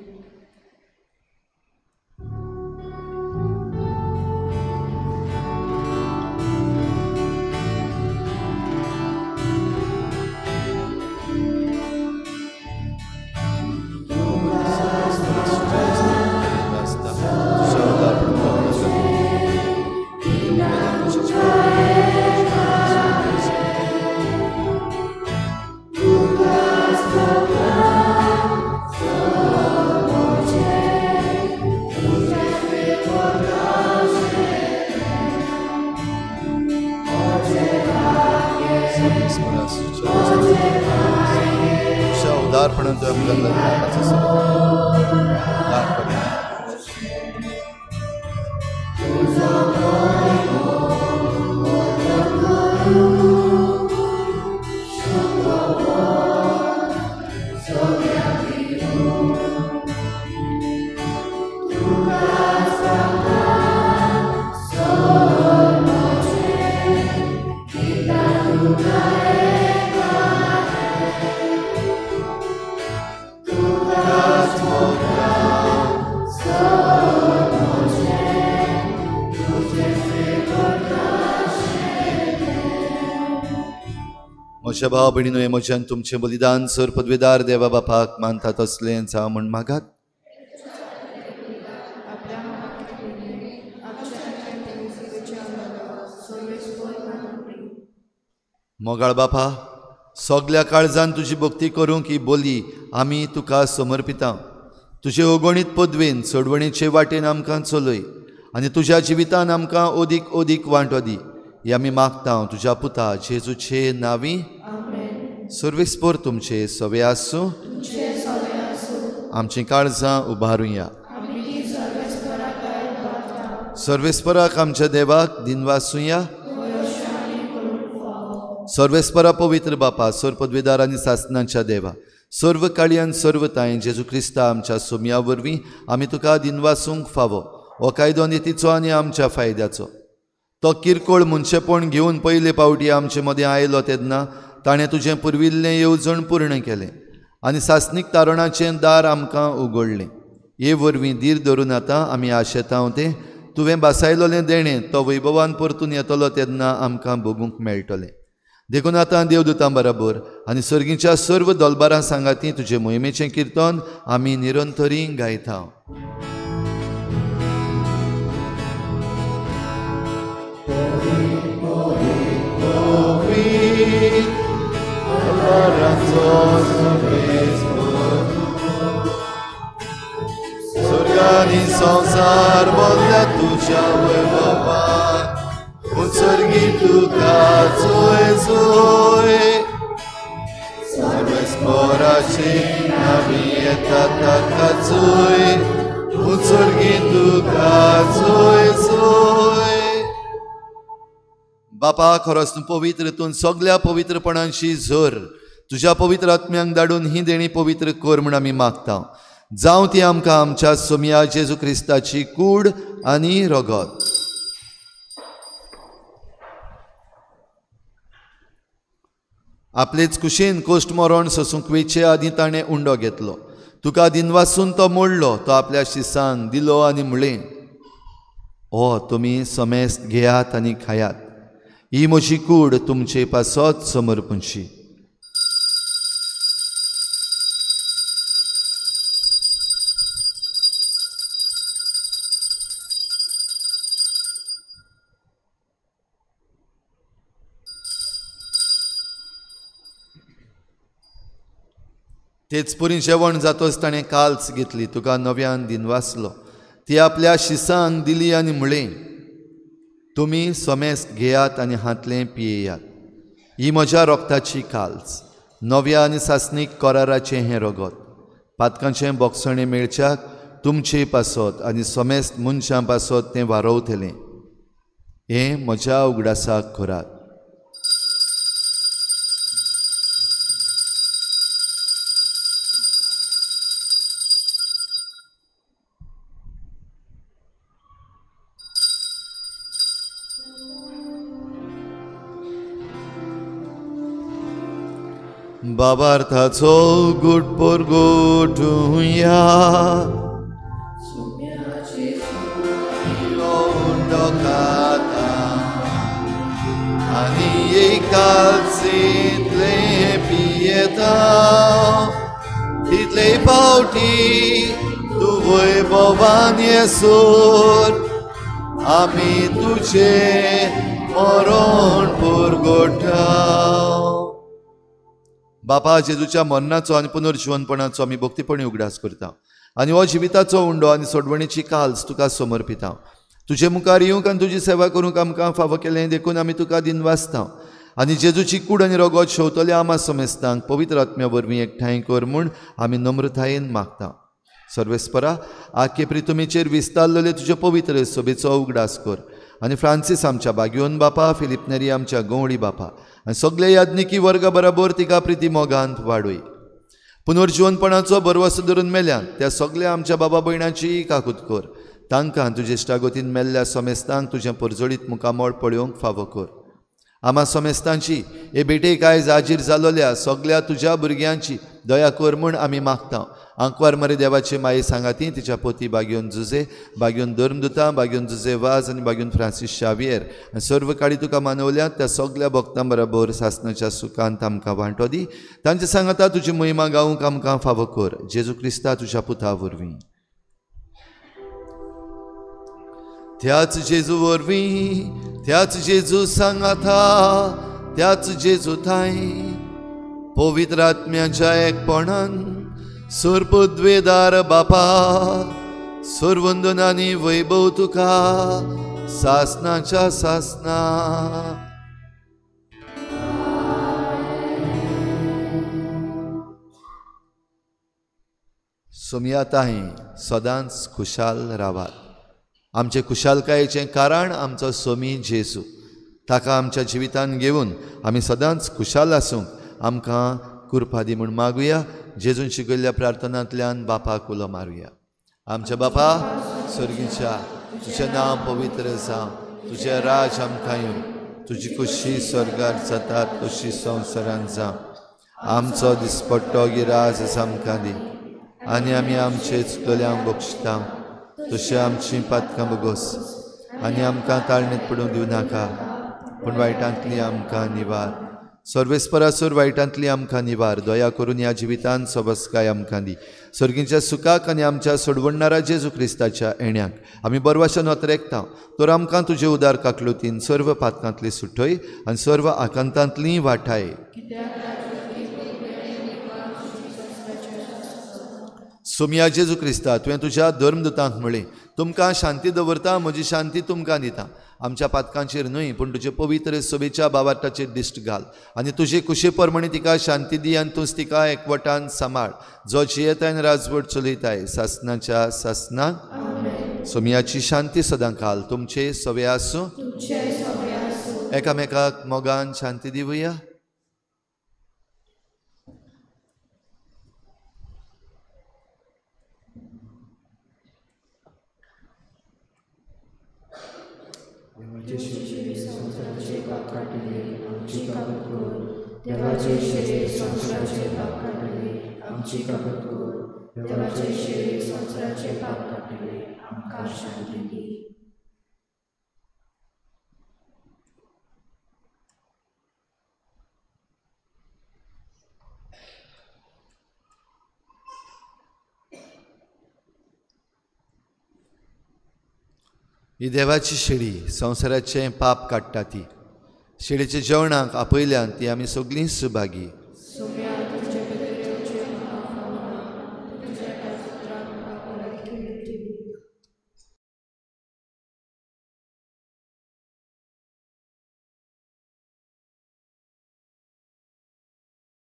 Speaker 1: म्हज्या भाव भयणीनो, म्हज्यान तुमचें बलिदान सर पदवेदार देवा बापाक मानता तसलें जावं म्हूण मागात. मोगाळ बापा, सगल्या काळजान तुजी भक्ती करूंक ही बोली आमी तुका समर्पिता. तुजे अगणीत पदवेन चडवणेचे वाटेन आमकां चलय आनी तुज्या जिवितान आमकां अदीक अदीक वांटो दी. हे आमी मागता तुज्या पुता जेजूचे नांवी. सर्वेस्पर तुमचे सवे आसूं. आमचीं काळजां उबारुया. सर्वेस्पराक आमच्या देवाक दिनवासुया. सर्वेस्परा पवित्र बापा, सर्व पदवेदार आनी सासनाच्या देवा, सर्व काळयान सर्व तांय जेजू क्रिस्ता आमच्या सोम्या वरवीं आमी तुका दिनवासूंक फावो. हो कायदो नितीचो आनी आमच्या फायद्याचो. तो किरकोळ मनशेपण घेवन पयले पावटी आमचे मदें आयलो तेन्ना ताणें तुजें पुर्विल्लें येवजण पूर्ण केलें आनी सासणीक तारणाचें दार आमकां उगडलें. हे वरवीं धीर धरून आतां आमी आशेता तें तुवें बासायलोलें देणें तो वैभवान परतून येतलो तेन्ना आमकां भोगूंक मेळटलें. देखून आतां देवदूतां बराबर आनी सर्गीच्या सर्व दोलबारां सांगाती तुजे मोहिमेचें किर्तन आमी निरंतरी गायता. आनी संवसार भरल्या तुज्या वैभवान उत्सर्गी तुका जोय जोय सर्वेस्पराचे आमी येता ताका जोय उत्सर्गी तुका जोय जोय. बापा खरोच तूं पवित्र, तूं सगल्या पवित्रपणांशी झर. तुज्या पवित्र आत्म्यांक धाडून ही देणी पवित्र कर म्हूण आमी मागता. जावं ती आमकां आमच्या सोमया जेजू क्रिस्ताची कूड आनी रगत. आपलेच कुशीन कोश्ट मरण सोसूंक वेचे आदीं ताणें उंडो घेतलो. तुका दिनवासून तो मोडलो, तो आपल्या शिसांक दिलो आनी म्हणलें, ओ तुमी समेस्त घेयात आनी खायात, ही म्हजी कूड तुमचे पासत समर्पणशी. तेच पुरी जेवण जातच ताणें काल्स घेतली, तुका नव्यान दिनवासलो, ती आपल्या शिसांक दिली आनी म्हणलें, तुमी समेस्त घेयात आनी हांतलें पियेयात, ही म्हज्या रोगताची काल्स, नव्या आनी सासणीक कराराचें हें रगत, पातकांचें बोगसणें मेळच्याक तुमचे पासत आनी समेस्त मनशां पासत तें वारोवतलें. हें म्हज्या उगडासाक करात. बाबार्थाचो गुट पोरगोटुया आनी एकालसीतले पियेता तितले पावटी तूं वैभवान येसर आमी तुजें मरण पुरगोटा. बापा जेजूच्या मरणाचो आनी पुनर्जिवनपणाचो आमी भक्तीपणी उगडास करता आनी हो जिविताचो उंडो आनी सोडवणीची काल्स तुका समर्पिता. तुजे मुखार येवंक आनी तुजी सेवा करूंक आमकां फावो केलें देखून आमी तुका दिनवासता आनी जेजूची कूड आनी रगत शेवतल्या आमा समेस्तांक पवित्र आत्म्या वरवीं एकठांय कर म्हूण आमी नम्रतायेन मागता. सर्वेस्परा आखे प्रितुमेचेर विस्तारलेले तुजे पवित्र सभेचो उगडास कर आनी फ्रांसीस आमच्या बागयोन बापा, फिलीप नेरी आमच्या गवळी बापा आनी सगळे याज्ञिकी वर्गा बराबर तिका प्रिती मोगांत वाडय. पुनर्जिवनपणाचो भरवसो धरून मेल्यान त्या सगळ्या आमच्या बाबा भयणाची काकूत कर. तांकां तुजे इश्टागतीन मेल्ल्या समेस्तांक तुजें परजळीत मुखामळ पळोवंक फावो कर. आमा समेस्तांची हे भेटेक आयज हाजीर जालोल्या सगळ्या तुज्या भुरग्यांची दया कर म्हूण आमी मागता. आंकवार मरे देवाची माई सांगाती तिच्या पोती बागयोन जुजे, बागयोन धर्मदुता, बागयोन जुजे वाज आनी बागयोन फ्रांसीस शावियर आनी सर्व काळी तुका मानवल्या त्या सगळ्या भक्तां बराबर सासणाच्या सुखांत आमकां वांटो दी. तांचे सांगाता तुजी महिमा गावंक आमकां फावो कर. जेजू क्रिस्ता तुज्या पुता वरवीं. त्याच जेजू वरवीं, त्याच जेजू सांगाता, त्याच जेजू थांय पवित्र आत्म्याच्या एकपणान सर्पद्वेदार बापा सर्वंदनानी वैभव तुका सासनाच्या सासना. सोमया ताई सदांच खुशाल रावात. आमचे खुशालकायेचें कारण आमचो सोमी जेजू. ताका आमच्या जिवितान घेवन आमी सदांच खुशाल आसूंक आमकां कृपा दी म्हूण मागुया. जेजून शिकयल्ल्या प्रार्थनांतल्यान बापाक उलो मारुया. आमच्या बापा स्वर्गीच्या, तुजें नांव पवित्र जावं, तुजें राज आमकां येवं, तुजी खुशी स्वर्गार जाता तशी संवसारांत जावं. आमचो दिसपट्टो गिराज आमकां दी आनी आमी आमचे चुकल्यांक बक्षता तशें आमची पातकां बगोस आनी आमकां ताळणेंत पडूंक दिवं नाका, पूण वायटांतली आमकां निवार. सर्वेस्परासूर वायटांतली आमकां निवार. दया करून ह्या जिवितान सबसकाय आमकां दी. सर्गीच्या सुखाक आनी आमच्या सोडवणणारा जेजू क्रिस्ताच्या येण्याक आमी बरवाशा नोतरेकता. तर आमकां तुजे उदार काकलुतीन सर्व पातकांतली सुटय आनी सर्व आकांतांतली वाठाय. सोमया जेजू क्रिस्ता, तुवें तुज्या धर्मदूतांक म्हळें, तुमकां शांती दवरता, म्हजी शांती तुमकां दिता. आमच्या पातकांचेर न्हय पूण तुजे पवित्र सभेच्या बावार्थाचेर दिश्ट घाल आनी तुजे कुशे प्रमाणे तिका शांती दी आनी तूंच तिका एकवटान सांबाळ, जो जियेताय आनी राजवट चलयताय सासनाच्या सासनाक. सोमयाची शांती सदां काल तुमचे सवे आसूं. एकामेकाक मोगान शांती दिवया.
Speaker 6: देवाचे शरीर संवसाराचे पाप काडटले, आमची काबत कर. देवाचे शरीर संवसाराचे पाप काडटले, आमकां शांती दी.
Speaker 1: ही देवाची शेळी संवसाराचें पाप काडटा. ती शेळीच्या जेवणाक आपयल्यान ती आमी सगळीं सुभागी.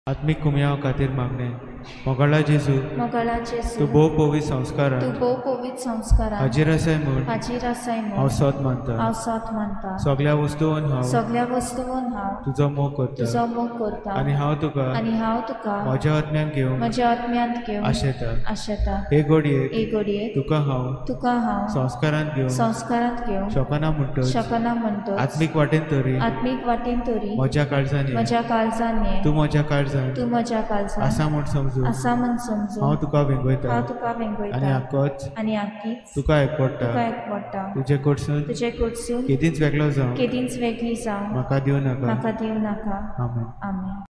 Speaker 7: आत्मीक कुमयाव खातीर मागणें. मोगाळा जेजू, तूं भोव पवित्र संस्कारान हाजीर आसाय म्हूण हांव सोत मानता. सगळ्या वस्तून हांव तुजो मोग करता आनी हांव तुका म्हज्या आत्म्यान घेवंक आशेता. हे घडयेक तुका हांव संस्कारांत घेवंक शकना म्हणटच आत्मीक वाटेन तरी म्हज्या काळजान ये, तूं म्हज्या काळजान आसा म्हूण समजू हांव तुका वेंगयता आनी आक्कीच तुका एकवटा. तुजे कडसून केदींच वेगळो जावं म्हाका दिवं नाका. आमेन.
Speaker 6: आमेन.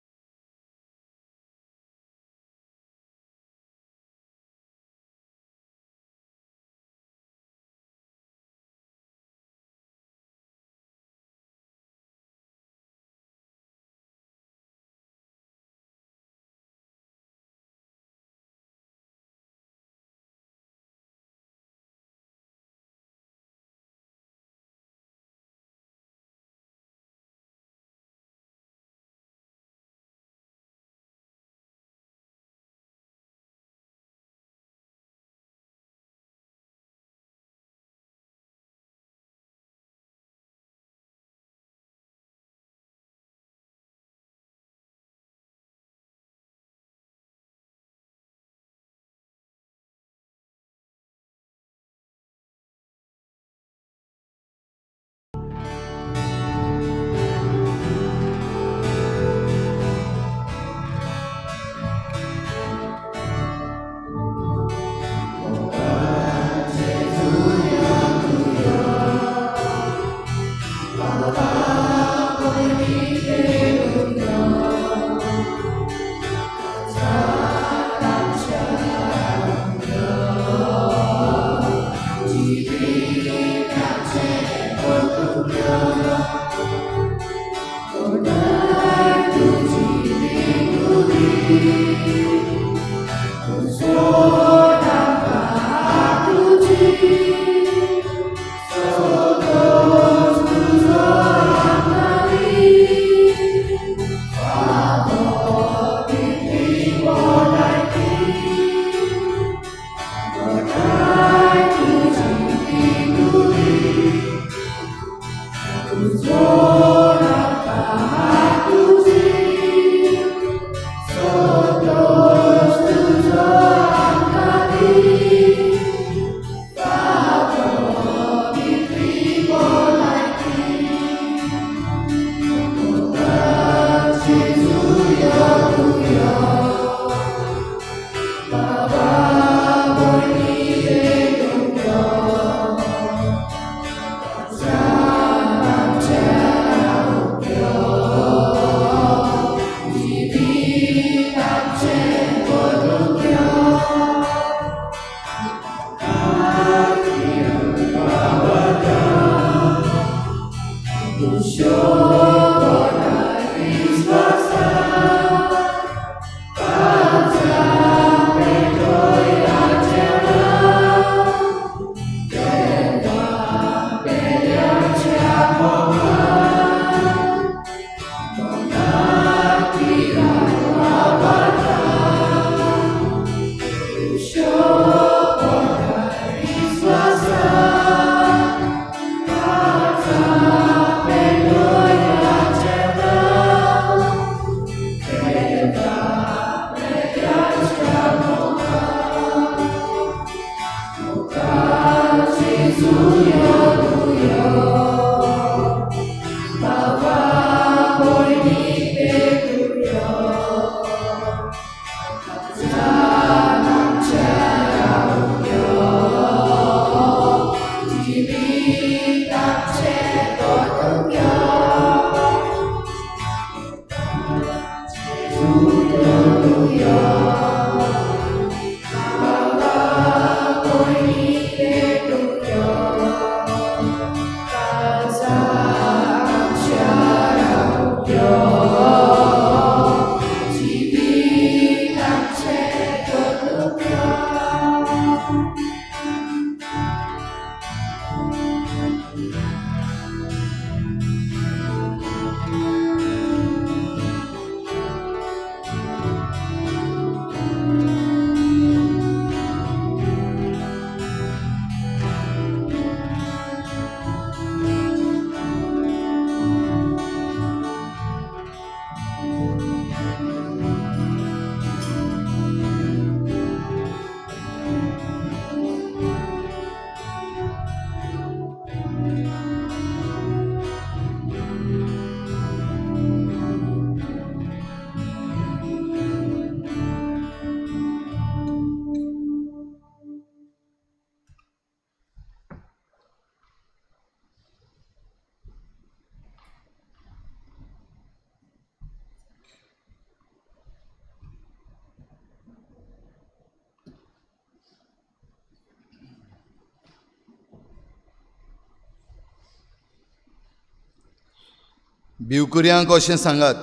Speaker 1: भिवकुऱ्यांक अशें सांगात,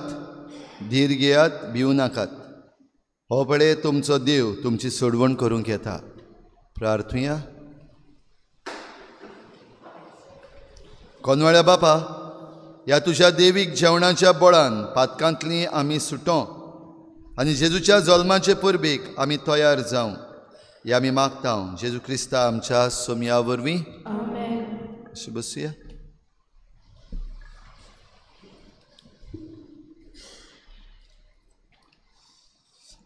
Speaker 1: धीर घेयात, भिवू नाकात, हो पळय तुमचो देव तुमची सोडवण करूंक येता. प्रार्थुया. कोनवाळ्या बापा, ह्या तुज्या देवीक जेवणाच्या बळान पातकांतली आमी सुटो आनी जेजूच्या जल्माचे परबेक आमी तयार जावं हे आमी मागता जेजू क्रिस्ता आमच्या सोमया वरवीं. अशें बसुया.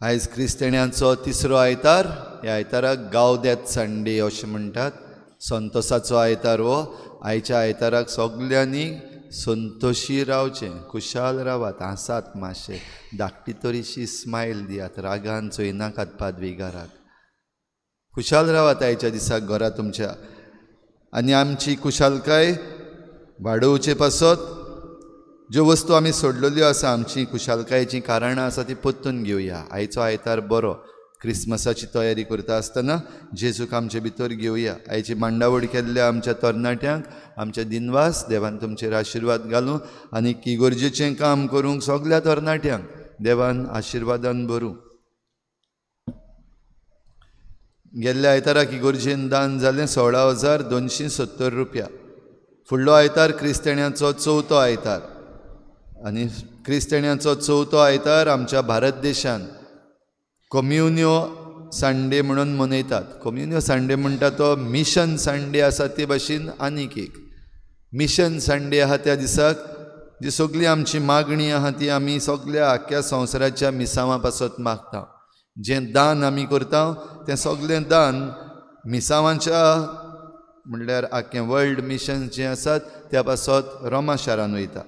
Speaker 1: आयज क्रिस्तांवांचो तिसरो आयतार. ह्या आयताराक गावदेत संडे अशें म्हणटात. संतोसाचो आयतार हो. आयच्या आयताराक सगल्यांनी संतोशी रावचें, खुशाल रावात, हांसात मातशें, धाकटी तरीशी स्मायल दियात, रागान चोयनाकात पादविगाराक. खुशाल रावात आयच्या दिसाक घरा तुमच्या. आनी आमची खुशालकाय वाडोवचे पासत ज्यो वस्तू आमी सोडलेल्यो आसा, आमची खुशालकायेचीं कारणां आसा ती परतून घेवया. आयचो आयतार बरो. क्रिसमसाची तयारी करता आसतना जेजूक आमचे भितर घेवया. आयची मांडावळ केल्ल्या आमच्या तरणाट्यांक आमच्या दिनवास. देवान तुमचेर आशिर्वाद घालूं आनी इगर्जेचें काम करूंक सगल्या तरणाट्यांक देवान आशिर्वादान भरूं. गेल्ल्या आयताराक इगर्जेन दान जालें 16,270 रुपया. फुडलो आयतार क्रिस्तांवांचो चवथो आयतार. आनी क्रिस्तांवांचो चवथो आयतार आमच्या भारत देशान कोम्युनियो संडे म्हणून मनयतात. कोम्युनियो संडे म्हणटा तो मिशन संडे आसा ते भाशेन आनीक एक मिशन संडे आहा. त्या दिसाक जी सगळी आमची मागणी आहा ती आमी सगल्या आख्ख्या संवसाराच्या मिसांवां पासत मागता. जें दान आमी करता तें सगळें दान मिसांवांच्या म्हणल्यार आख्खें वर्ल्ड मिशन जें आसात त्या पासत रोमा शारान वयता.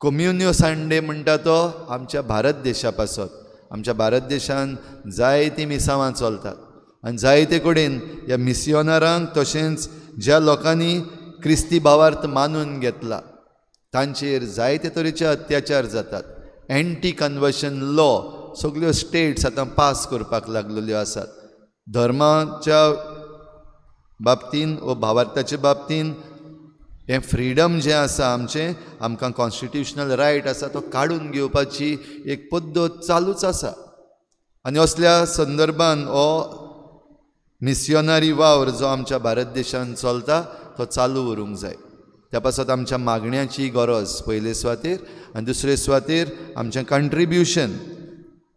Speaker 1: कोम्युनियो संडे म्हणटा तो आमच्या भारत देशा पासत. आमच्या भारत देशान जायतीं मिसांवां चलतात आनी जायते कडेन ह्या मिसियोनारांक तशेंच ज्या लोकांनी क्रिस्ती भावार्थ मानून घेतला तांचेर जायते तरेचे अत्याचार जातात. एन्टी कन्वर्शन लॉ सगळ्यो स्टेट्स आतां पास करपाक लागलेल्यो आसात. धर्माच्या बाबतीन व भावार्थाच्या बाबतीन हें फ्रिडम जें आसा आमचें, आमकां कॉन्स्टिट्युशनल रायट आसा तो काडून घेवपाची एक पद्दत चालूच आसा. आनी असल्या संदर्भान हो मिसियोनारी वावर जो आमच्या भारत देशान चलता तो चालू उरूंक जाय. त्या पासत आमच्या मागण्याची गरज पयले सुवातेर आनी दुसरे सुवातेर आमचें कंट्रिब्युशन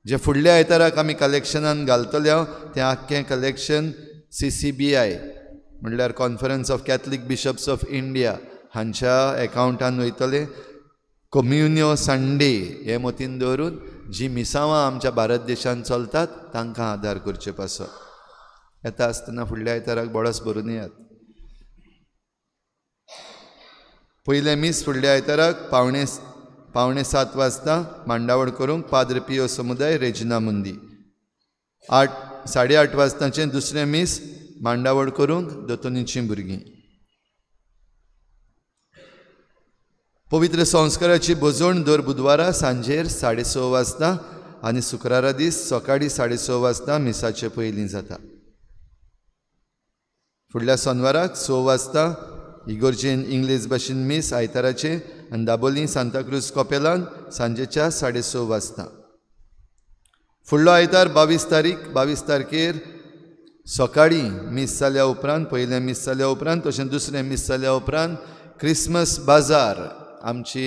Speaker 1: जें फुडल्या आयताराक आमी कलेक्शनान घालतले तें आख्खें कलेक्शन CCBI म्हणल्यार conference of Catholic bishops of India हांच्या एकावंटान वयतले. कोम्युनियो संडे हे मतीन दवरून जी मिसांवां आमच्या भारत देशान चलतात तांकां आदार करचे पासत. येता आसतना फुडल्या आयताराक बोळस भरून येयात. पयलें मीस फुडल्या आयताराक 6:45 वाजता मांडावळ करूंक पाद्र पियो समुदाय रेजिना मुंदी. 8:30 वाजताचें दुसरें मीस मांडावळ करूंक दोतोनीचीं भुरगीं. पवित्र संस्काराची भोजवण दर बुधवारा सांजेर 6:30 वाजता आनी शुक्रारा दीस सकाळीं 6:30 वाजता मिसाचे पयलीं जाता. फुडल्या सोनवाराक 6 वाजता इगर्जेन इंग्लीश भाशेन मीस आयताराचें आनी दाबोली सांताक्रूज कपेलान सांजेच्या 6:30 वाजता. फुडलो आयतार 22 तारीख, 22 तारखेर सकाळीं मीस जाल्या उपरांत, पयलें मीस जाल्या उपरांत तशें दुसरें मीस जाल्या उपरांत क्रिसमस बाजार आमची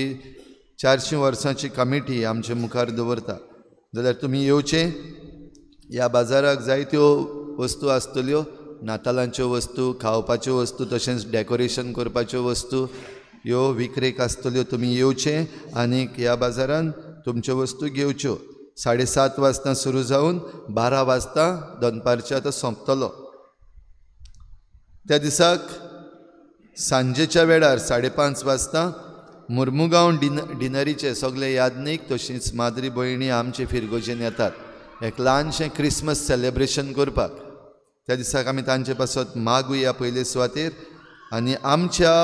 Speaker 1: 400 वर्सांची कमिटी आमचे मुखार दवरता. जाल्यार तुमी येवचें. ह्या बाजाराक जायत्यो वस्तू आसतल्यो, नातालांच्यो वस्तू, खावपाच्यो वस्तू, तशेंच डेकोरेशन करपाच्यो वस्तू ह्यो विक्रेक आसतल्यो. तुमी येवचें आनीक ह्या बाजारान तुमच्यो वस्तू घेवच्यो. 7:30 वाजता सुरू जावन 12 वाजता दनपारच्या तो सोंपतलो. त्या दिसाक सांजेच्या वेळार 5:30 वाजता मुर्मुगांव डिनरीचे सगळे यादनीक तशींच माद्री भयणी आमचे फिरगोजेन येतात एक ल्हानशें क्रिसमस सेलेब्रेशन करपाक. त्या दिसाक आमी तांचे पासत मागुया पयले सुवातेर आनी आमच्या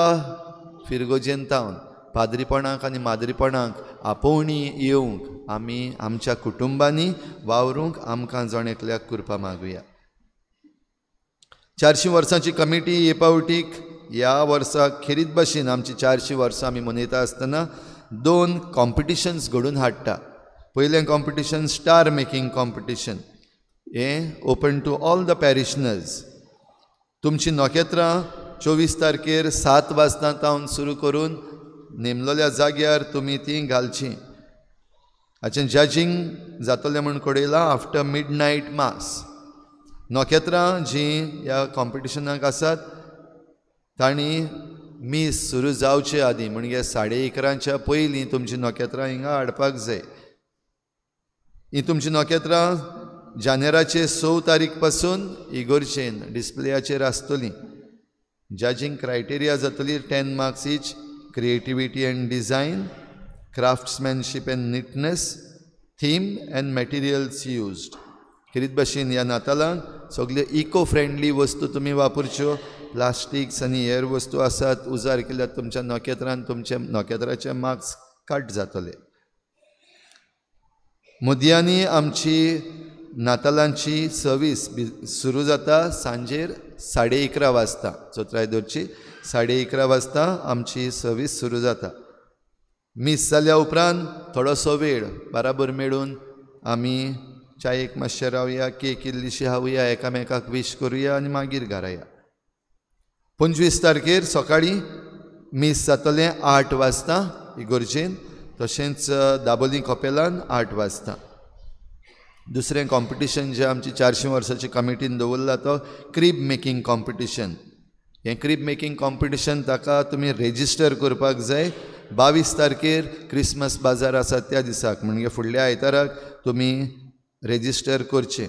Speaker 1: फिरगोजेन तावन पाद्रीपणाक आनी माद्रीपणाक आपोवणी येवंक आमी आमच्या कुटुंबांनी वावरूंक आमकां जण एकल्याक कृपा मागुया. 400 वर्सांची कमिटी हे पावटीक ह्या वर्सा खेरीत भाशेन आमची 400 वर्सां आमी मनयता आसतना दोन कॉम्पिटिशन्स घडून हाडटा. पयलें कॉम्पिटिशन स्टार मेकिंग कॉम्पिटिशन, हें open to all the parishioners. तुमची नखेत्रां 24 तारखेर 7 वाजता तावन सुरू करून नेमलोल्या जाग्यार तुमी तीं घालचीं. हाचें जजींग जातलें म्हूण कळयलां आफ्टर मिड नायट मास. नखेत्रां जीं ह्या कॉम्पिटिशनाक आसात तांणी मीस सुरू जावचे आदीं म्हणजे 11:30 पयलीं तुमचीं नखेत्रां हिंगा हाडपाक जाय. ही तुमचीं नखेत्रां जानेराचे 6 तारीख पासून इगोर्जेन डिस्प्लेयाचेर आसतलीं. जजींग क्रायटेरिया जातली 10 marks each, creativity and design, craftsmanship and neatness, theme and materials used. खेरीत भाशेन ह्या नातालांक सगल्यो इको फ्रेंडली वस्तू तुमी वापरच्यो. प्लास्टिक्स आनी हेर वस्तू आसात उजार केल्यार तुमच्या नखेत्रान तुमच्या नखेत्राचे मार्क्स कट जातले. मुदयांनी आमची नातालांची सर्वीस सुरू जाता सांजेर 11:30 वाजता, चोत्राय दवरची 11:30 वाजता आमची सर्वीस सुरू जाता. मीस जाल्या उपरांत थोडोसो वेळ बराबर मेळून आमी चायेक मातशें रावया, केक इल्लीशी खावया, एकामेकाक वीश करुया आनी मागीर घरा या. 25 तारखेर सकाळीं मीस जातलें 8 वाजता इगोर्जेन, तशेंच दाबोली कपेलान 8 वाजता. दुसरें कॉम्पिटिशन जें आमची 400 वर्सांची कमिटीन दवरला तो क्रीब मेकिंग कॉम्पिटिशन. हें क्रीब मेकिंग कॉम्पिटिशन ताका तुमी रेजिस्टर करपाक जाय. 22 तारखेर क्रिसमस बाजार आसा त्या दिसाक म्हणजे फुडल्या आयताराक तुमी रेजिस्टर करचें.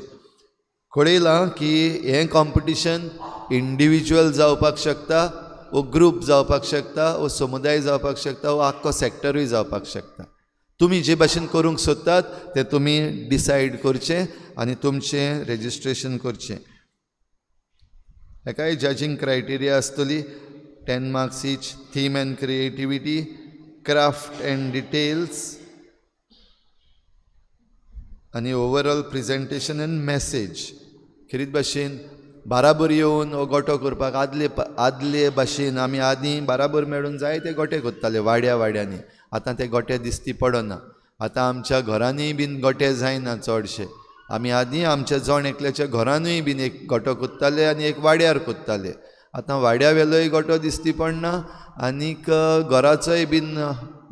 Speaker 1: कळयलां की हें कॉम्पिटिशन इंडिविज्युअल जावपाक शकता वो ग्रूप जावपाक शकता वो समुदाय जावपाक शकता वो आख्खो सॅक्टरूय जावपाक शकता. तुमी जे भाशेन करूंक सोदतात तें तुमी डिसायड करचें आनी तुमचें रेजिस्ट्रेशन करचें. हेकाय जजींग क्रायटेरिया आसतली 10 marks each, theme and creativity, craft and details आनी ओवरऑल प्रेजेंटेशन एंड मॅसेज. खेरीत भाशेन बाराबर येवन हो गोटो करपाक आदले भाशेन आमी आदीं बाराबर मेळून जायते गोटे करताले वाड्या वाड्यांनी. आतां ते गोटे दिसती पडना. आतां आमच्या घरांनीय बीन गोटे जायना चडशे. आमी आदीं आमच्या जण एकल्याच्या घरानूय बीन एक गोटो करताले आनी एक वाड्यार करताले. आतां वाड्या वेलोय गोटो दिसती पडना आनीक घराचोय बीन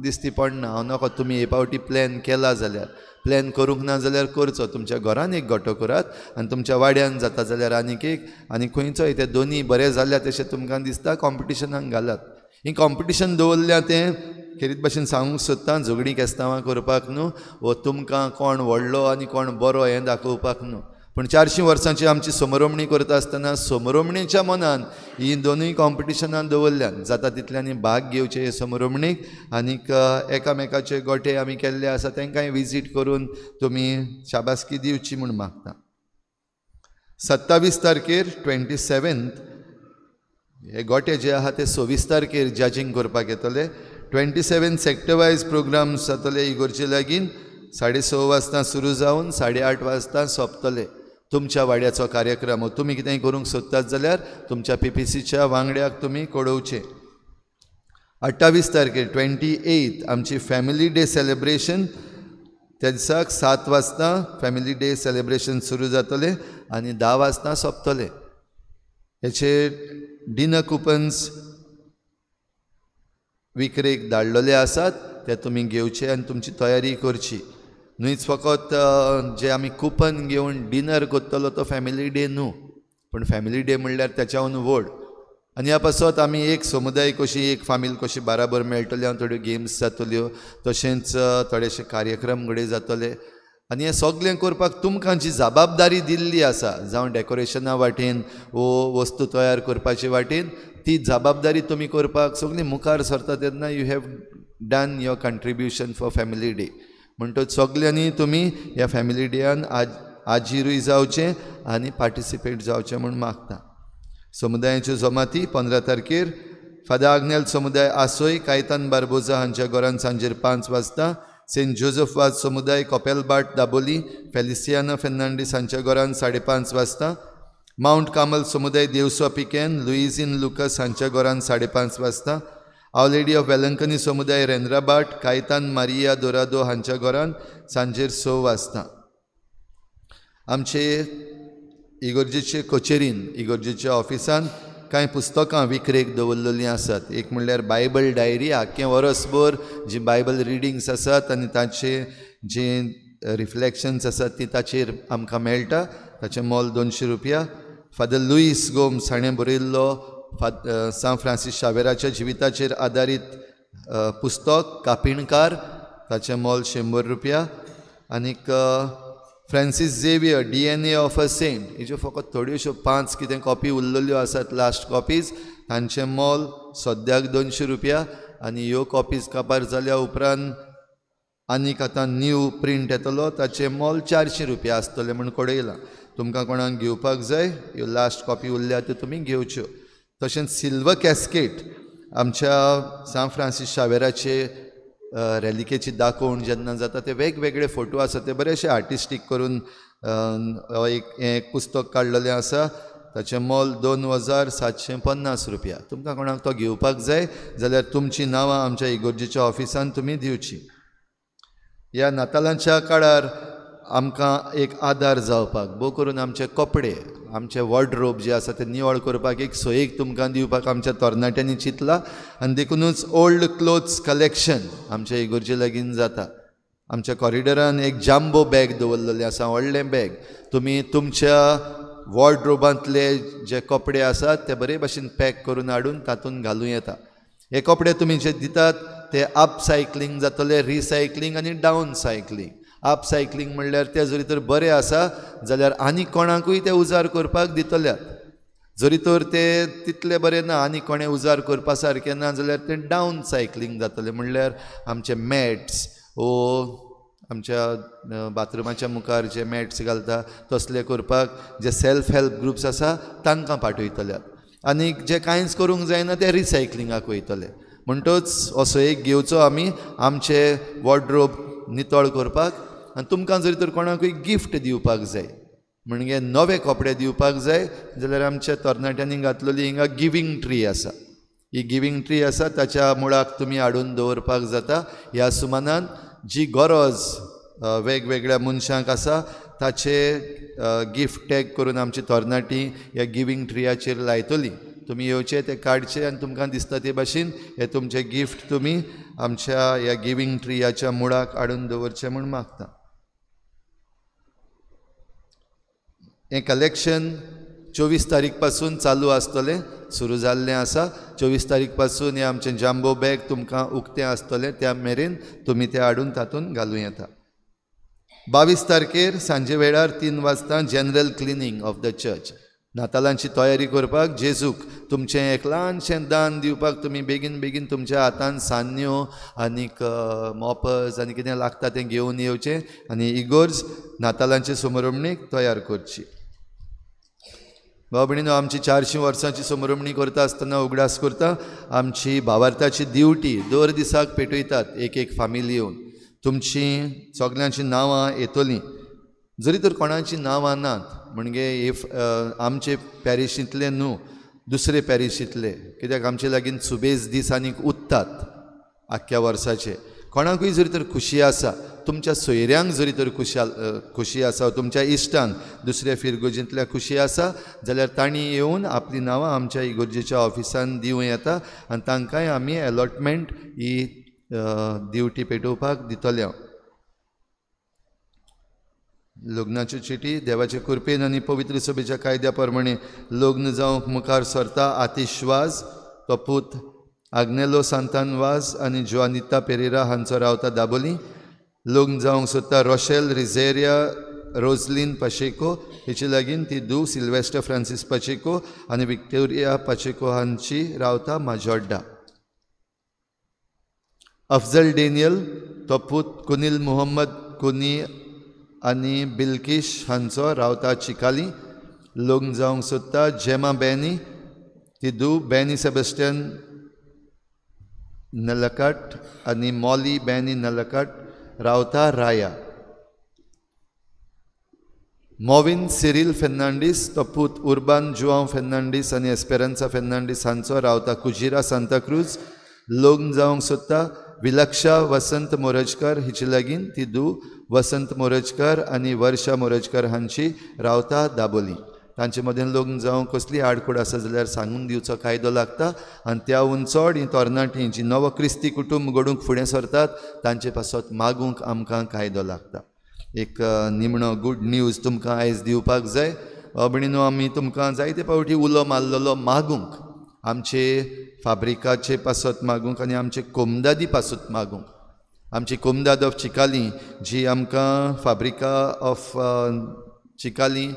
Speaker 1: दिसती पडना. हांव नको तुमी हे फावटी प्लॅन केला जाल्यार, प्लॅन करूंक ना जाल्यार करचो. तुमच्या घरान एक गोटो करात आनी तुमच्या वाड्यान जाता जाल्यार आनीक एक, आनी खंयचोय ते दोनूय बरे जाल्या तशें तुमकां दिसता कॉम्पिटिशनाक घालात. ही कॉम्पिटिशन दवरल्या तें खेरीत भाशेन सांगूंक सोदता झगडीं केस्तांवां करपाक न्हू वो तुमकां कोण व्हडलो आनी कोण बरो हें दाखोवपाक न्हू. पूण 400 वर्सांची आमची समरोमणी करता आसतना समरोमणीच्या मनान ही दोनूय कॉम्पिटिशनां दवरल्यान जाता तितल्यांनी भाग घेवचे हे समरोमणीक आनीक एकामेकाचे गोटे आमी केल्ले आसा तांकांय विजीट करून तुमी शाबासकी दिवची म्हूण मागता. 27 तारखेर 27 हे गोटे जे आहा ते 26 तारखेर जजींग करपाक येतले. 27 सेक्टर वायज प्रोग्राम जातले इगोर्जे लागीं 6:30 वाजता सुरू जावन 8:30 वाजता सोंपतले. तुमच्या वाड्याचो कार्यक्रम तुमी कितेंय करूंक सोदतात जाल्यार तुमच्या पीपीसीच्या वांगड्याक तुमी कळोवचें. 28 तारखेर 28 आमची फॅमिली डे सेलिब्रेशन त्या दिसाक 7 वाजता फॅमिली डे सेलिब्रेशन सुरू जातलें आनी 10 वाजता सोंपतलें. हेचे डिनर कुपन्स विक्रेक धाडलेले आसात ते तुमी घेवचे आनी तुमची तयारी करची. न्हूच फकत जे आमी कुपन घेवन डिनर करतलो तो फॅमिली डे न्हू, पूण फॅमिली डे म्हणल्यार त्याच्याहून व्हड. आनी ह्या पासत आमी एक समुदाय कशी एक फामील कशी बाराबर मेळटली आनी थोड्यो गेम्स जातल्यो तशेंच थोडेशे कार्यक्रम घडये जातले. आनी हें सगळें करपाक तुमकां जी जबाबदारी दिल्ली आसा जावं डेकोरेशना वाटेन वो वस्तू तयार करपाचे वाटेन ती जबाबदारी तुमी करपाक सगळीं मुखार सरता तेन्ना you have done your contribution for family day. म्हणटच सगल्यांनी तुमी ह्या फॅमिली डेयान आजिरूय जावचें आनी पार्टिसिपेट जावचें म्हूण मागता. समुदायाच्यो जमाती 15 तारखेर फादर आग्नेल समुदाय आसोय कायतान बार्बोजा हांच्या घरान सांजेर 5 वाजता, सेंट जोजफ वाज समुदाय कपेलबाट दाबोली फेलिसियाना फेर्नांडीस हांच्या घरान 5:30 वाजता, मावंट कामल समुदाय देवसो पिकेन लुईझीन लुकस हांच्या घरान 5:30 वाजता, Our lady of Velankanni समुदाय रेंद्राबाट कायतान मारिया दोरादो हांच्या घरान सांजेर 6 वाजता. आमचे इगर्जेचे कचेरीन इगर्जेच्या ऑफिसान कांय पुस्तकां विक्रेक दवरलेलीं आसात. एक म्हणल्यार बायबल डायरी, आख्खें वरसभर जी बायबल रिडींग्स आसात आनी ताचे जे रिफ्लेक्शन्स आसात ती ताचेर आमकां मेळटा. ताचें मोल 200 रुपया. फादर लुईस गोम्स हाणें बरयल्लो सांत फ्रांसीस शावेराच्या जिविताचेर आदारीत पुस्तक कापिणकार, ताचें मोल 100 रुपया. आनीक Francis Xavier DNA of a saint हेज्यो फकत थोड्योश्यो 5 कितें कॉपी उरलेल्यो आसात लास्ट कॉपीज, तांचें मोल सद्याक 200 रुपया. आनी ह्यो कॉपीज काबार जाल्या उपरांत आनीक आतां न्यू प्रिंट येतलो ताचें मोल 400 रुपया आसतलें म्हूण कळयलां. तुमकां कोणाक घेवपाक जाय ह्यो लास्ट कॉपी उरल्या त्यो तुमी घेवच्यो. तशेंच सिल्वर कॅस्केट आमच्या सांत फ्रांसीस शावेराचे रेलिकेची दाखोवण जेन्ना जाता ते वेगवेगळे फोटो आसा ते बरेचशे आर्टिस्टीक करून एक हें पुस्तक काडलेलें आसा. ताचें मोल 2750 रुपया. तुमकां कोणाक तो घेवपाक जाय जाल्यार तुमचीं नांवां आमच्या इगर्जेच्या ऑफिसान तुमी दिवची. ह्या नातालांच्या काळार आमकां एक आदार जावपाक भोव करून आमचे कपडे आमचे वॉर्डरोब जे आसा ते निवळ करपाक एक सोयीक तुमकां दिवपाक आमच्या तरणाट्यांनी चिंतला आनी देखुनूच ओल्ड क्लोथ्स कलेक्शन आमच्या इगर्जे लागीं जाता. आमच्या कॉरिडोरान एक जांबो बॅग दवरलेलें आसा, व्हडलें बॅग. तुमी तुमच्या वॉर्डरोबांतले जे कपडे आसात ते बरे भाशेन पॅक करून हाडून तातूंत घालूं येता. हे कपडे तुमी जे दितात ते अप सायकलींग जातले, रिसायकलींग आनी डावन सायकलींग. अप सायकलींग म्हणल्यार ते जरी तर बरे आसा जाल्यार आनी कोणाकूय ते उजार करपाक दितल्यात, जरी तर ते तितले बरे ना आनी कोणें उजार करपा सारकें ना जाल्यार ते डावन सायकलींग जातले. म्हणल्यार आमचे मॅट्स वो आमच्या बाथरुमाच्या मुखार जे मॅट्स घालता तसले करपाक जे सेल्फ हेल्प ग्रुप्स आसा तांकां पाठयतल्यात. आनी जे कांयच करूंक जायना ते रिसायकलिंगाक वयतले. म्हणटच असो एक घेवचो आमी आमचे वॉर्डरोब नितळ करपाक. आनी तुमकां जरी तर कोणाकूय गिफ्ट दिवपाक जाय म्हणजे नवे कपडे दिवपाक जाय जाल्यार आमच्या तरणाट्यांनी घातलेली हिंगा गिवींग ट्री आसा. ही गिवींग ट्री आसा ताच्या मुळाक तुमी हाडून दवरपाक जाता. ह्या सुमानान जी गरज वेगवेगळ्या मनशांक आसा ताचे गिफ्ट टॅग करून आमची तरणाटी ह्या गिवींग ट्रियाचेर लायतली. तुमी येवचे ते काडचे आनी तुमकां दिसता ते भाशेन हे तुमचे गिफ्ट तुमी आमच्या ह्या गिवींग ट्रियाच्या मुळाक हाडून दवरचें म्हूण मागता. हें कलेक्शन 24 तारीख पासून चालू आसतलें, सुरू जाल्लें आसा. 24 तारीख पासून हें आमचें जांबो बॅग तुमकां उक्तें आसतलें, त्या मेरेन तुमी तें हाडून तातूंत घालूं येता. 22 तारखेर सांजे वेळार 3 वाजता general cleaning of the church. नातालांची तयारी करपाक जेजूक तुमचें एक ल्हानशें दान दिवपाक तुमी बेगीन बेगीन तुमच्या हातान सान्न्यो आनीक मोपर्स आनी कितें लागता तें घेवन येवचें आनी इगोर्ज नातालांचे समरमणीक तयार करची. भाव भयणीनो, आमची 400 वर्सांची समरमणी करता आसतना उगडास करता आमची भावार्थाची दिवटी दर दिसाक पेटयतात एक एक फामिली येवन. तुमची सगल्यांची नांवां येतलीं, जरी तर कोणाची नांवां नात म्हणजे if आमचे पॅरिशींतले न्हू दुसरे पॅरिशींतले, कित्याक आमचे लागीं सुबेज दीस आनीक उत्तात आख्ख्या वर्साचे. कोणाकूय जरी तर खुशी आसा, तुमच्या सोयऱ्यांक जरी तर खुशी आसा, तुमच्या इश्टांक दुसऱ्या फिरगोजींतल्या खुशी आसा जाल्यार तांणी येवन आपलीं नांवां आमच्या इगोर्जेच्या ऑफिसान दिवं येता आनी तांकांय आमी एलॉटमेंट ही दिवटी पेटोवपाक दितले. हांव लग्नाच्यो चिटी देवाचे कृपेन आनी पवित्र सभेच्या कायद्या प्रमाणे लग्न जावंक मुखार सरता आतिश वाज, तो पूत आग्नेलो सांतान वाज आनी जोआनिता पेरेरा हांचो रावता दाबोली. लग्न जावंक सोदता रोशेल रिझेरिया रोजलीन पाचेको, हेचे लागीं ती धूव सिल्वेस्टर फ्रांसीस पाचेको आनी विक्टोरिया पाचेको हांची रावता माजोड्डा. अफजल डेनियल, तो पूत कुनील मुहम्मद कुनी आनी बिल्किश हांचो रावता चिकाली. लग्न जावंक सोदता जेमा बॅनी, ती धूव बॅनी सेबेस्टियन नलकाट आनी मॉली बॅनी नलकाट रावता राया. मोविन सिरील फेर्नांडीस, तो पूत उर्बान जुआंव फेर्नांडीस आनी एस्पेरन्सा फेर्नांडीस हांचो रावता कुजिरा सांताक्रूज. लग्न जावंक सोदता विलक्षा वसंत मोरजकर हिचे लागीं. ती धूव वसंत मोरजकर आनी वर्षा मोरजकर हांची रावता दाबोली. तांचे मदें लग्न जावंक कसली आडखोड आसा जाल्यार सांगून दिवचो कायदो लागता आनी त्याहून चड ही तरणाटीं जी नवो क्रिस्ती कुटुंब घडूंक फुडें सरतात तांचे पासत मागूंक आमकां कायदो लागता. एक निमणो गूड न्यूज तुमकां आयज दिवपाक जाय. भयणीनो, आमी तुमकां जायते फावटी उलो मारलेलो मागूंक, आमचे फाब्रिकाचे पासत मागूंक आनी आमचे कोमदादी पासत मागूंक. आमची कोमदाद ऑफ चिकाली जी आमकां फाब्रिका ऑफ चिकाली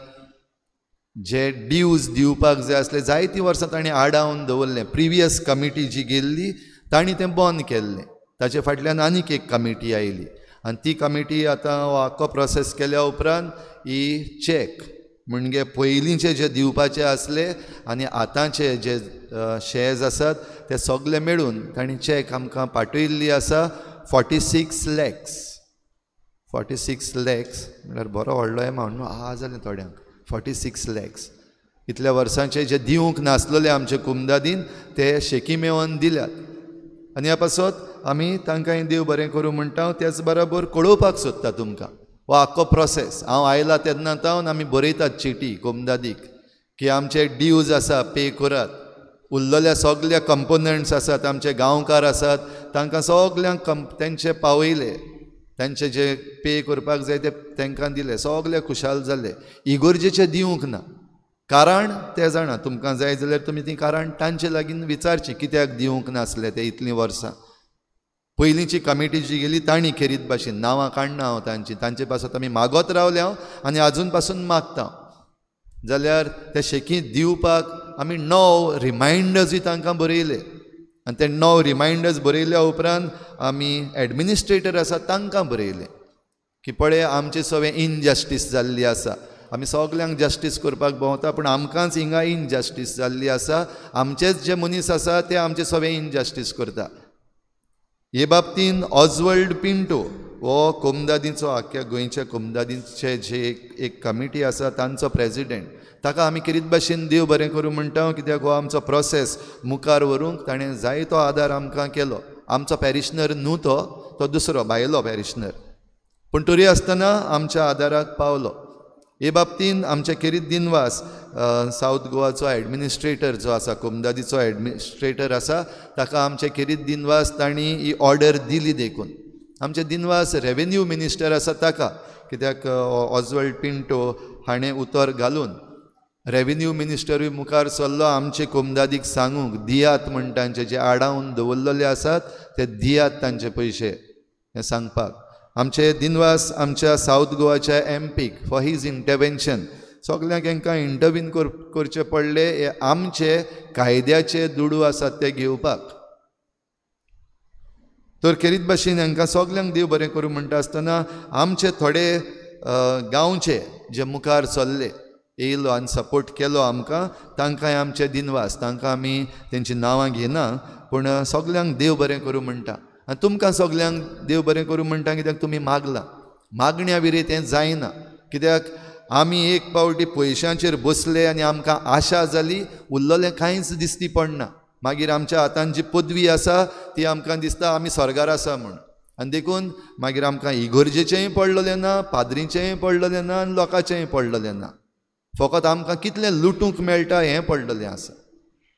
Speaker 1: जे ड्यूज दिवपाक जाय आसले जायतीं वर्सां तांणी आडावन दवरलें. प्रिवियस कमिटी जी गेल्ली तांणी तें बंद केल्लें. ताचे फाटल्यान आनीक एक कमिटी आयली आनी ती कमिटी आतां हो आख्खो प्रोसेस केल्या उपरांत ही चॅक म्हणजे पयलींचे जे दिवपाचे आसले आनी आतांचे जे शेर्स आसात ते सगळे मेळून तांणी चॅक आमकां पाठयल्ली आसा 46 lakhs. 46 lakhs म्हळ्यार बरो व्हडलो एमावंट न्हू, आहा जालें थोड्यांक. 46 lakhs इतल्या वर्सांचे जे दिवंक नासलेले आमचे कुमदादीन ते शेकी मेळोवन दिल्यात आनी ह्या पासत आमी तांकां देव बरें करूं म्हणटा. त्याच बरोबर कळोवपाक सोदता तुमकां हो आख्खो प्रोसेस. हांव आयला तेन्ना तावन आमी बरयतात चिटी कोमदादीक की आमचे ड्यूज आसा पे करात, उरलेल्या सगल्या कंपोनंट्स आसात, आमचे गांवकार आसात तांकां सगल्यांक तेंचे पावयले, तांचे जे पे करपाक जाय ते तांकां दिले, सगले खुशाल जाले. इगोर्जेचे दिवंक ना कारण ते जाणा, तुमकां जाय जाल्यार तुमी ती कारण तांचे लागीं विचारची कित्याक दिवंक नासले ते इतलीं वर्सां. पयलींची कमिटी जी गेली तांणी खेरीत भाशेन नांवां काडना हांव तांची, तांचे पासत आमी मागत रावले हांव आनी आजून पासून मागता. जाल्यार ते शेकी दिवपाक आमी 9 रिमायंडर्सूय तांकां बरयले आनी ते 9 रिमायंडर्स बरयल्या उपरांत आमी एडमिनिस्ट्रेटर आसा तांकां बरयले की पळय आमचे सगळें इनजस्टीस जाल्ली आसा, आमी सगल्यांक जस्टीस करपाक भोंवता पूण आमकांच हिंगा इनजस्टीस जाल्ली आसा, आमचेच जे मनीस आसा ते आमचे सगळे इनजस्टीस करता. हे बाबतीन ऑजवर्ल्ड पिंटो हो कोमदादीचो आख्ख्या गोंयच्या कोमदादीचे जे एक कमिटी आसा तांचो प्रेजिडेंट, ताका आमी खेरीत भाशेन देव बरें करूं म्हणटा कित्याक हो आमचो प्रोसेस मुखार व्हरूंक ताणें जायतो आदार आमकां केलो. आमचो पॅरिशनर न्हू तो, तो दुसरो भायलो पॅरिशनर, पूण तरी आसतना आमच्या आदाराक पावलो. हे बाबतीन आमचे खेरीत दिनवास सावथ गोवाचो एडमिनिस्ट्रेटर जो आसा, कोमदादीचो एडमिनिस्ट्रेटर आसा ताका आमचे खेरीत दिनवास, तांणी ही ऑर्डर दिली देखून. आमचे दिनवास रेवेन्यू मिनिस्टर आसा ताका, कित्याक ऑजवर्ल्ड पिंटो हाणें उतर घालून रेवेन्यू मिनिस्टरूय मुखार सरलो आमचे कोमदादीक सांगूंक दियात म्हण तांचे जे आडावन दवरलेले आसात ते दियात तांचे पयशे हें सांगपाक. आमचे दिनवास आमच्या सावथ गोवाच्या एमपीक फॉर his intervention. सगल्यांक हांकां इंटरवीन करचें पडलें हे आमचे कायद्याचे दुडू आसात ते घेवपाक. तर खेरीत भाशेन हांकां सगल्यांक देव बरें करूं म्हणटा आसतना आमचे थोडे गांवचे जे मुखार सरले येयलो आनी सपोर्ट केलो आमकां तांकांय आमचे दिनवास. तांकां आमी तेंची नांवां घेना पूण सगल्यांक देव बरें करूं म्हणटा आनी तुमकां सगल्यांक देव बरें करूं म्हणटा कित्याक तुमी मागलां, मागण्या विरयत हें जायना. कित्याक आमी एक पावटी पयशांचेर बसले आनी आमकां आशा जाली, उरलेलें कांयच दिसती पडना. मागीर आमच्या हातान जी पदवी आसा ती आमकां दिसता आमी स्वर्गार आसा म्हूण, आनी देखून मागीर आमकां इगोर्जेचेंय पडलेलें ना, पाद्रीचेंय पडलेलें ना आनी लोकांचेंय पडलेलें ना. फकत आमकां कितलें लुटूंक मेळटा हें पडलेलें आसा.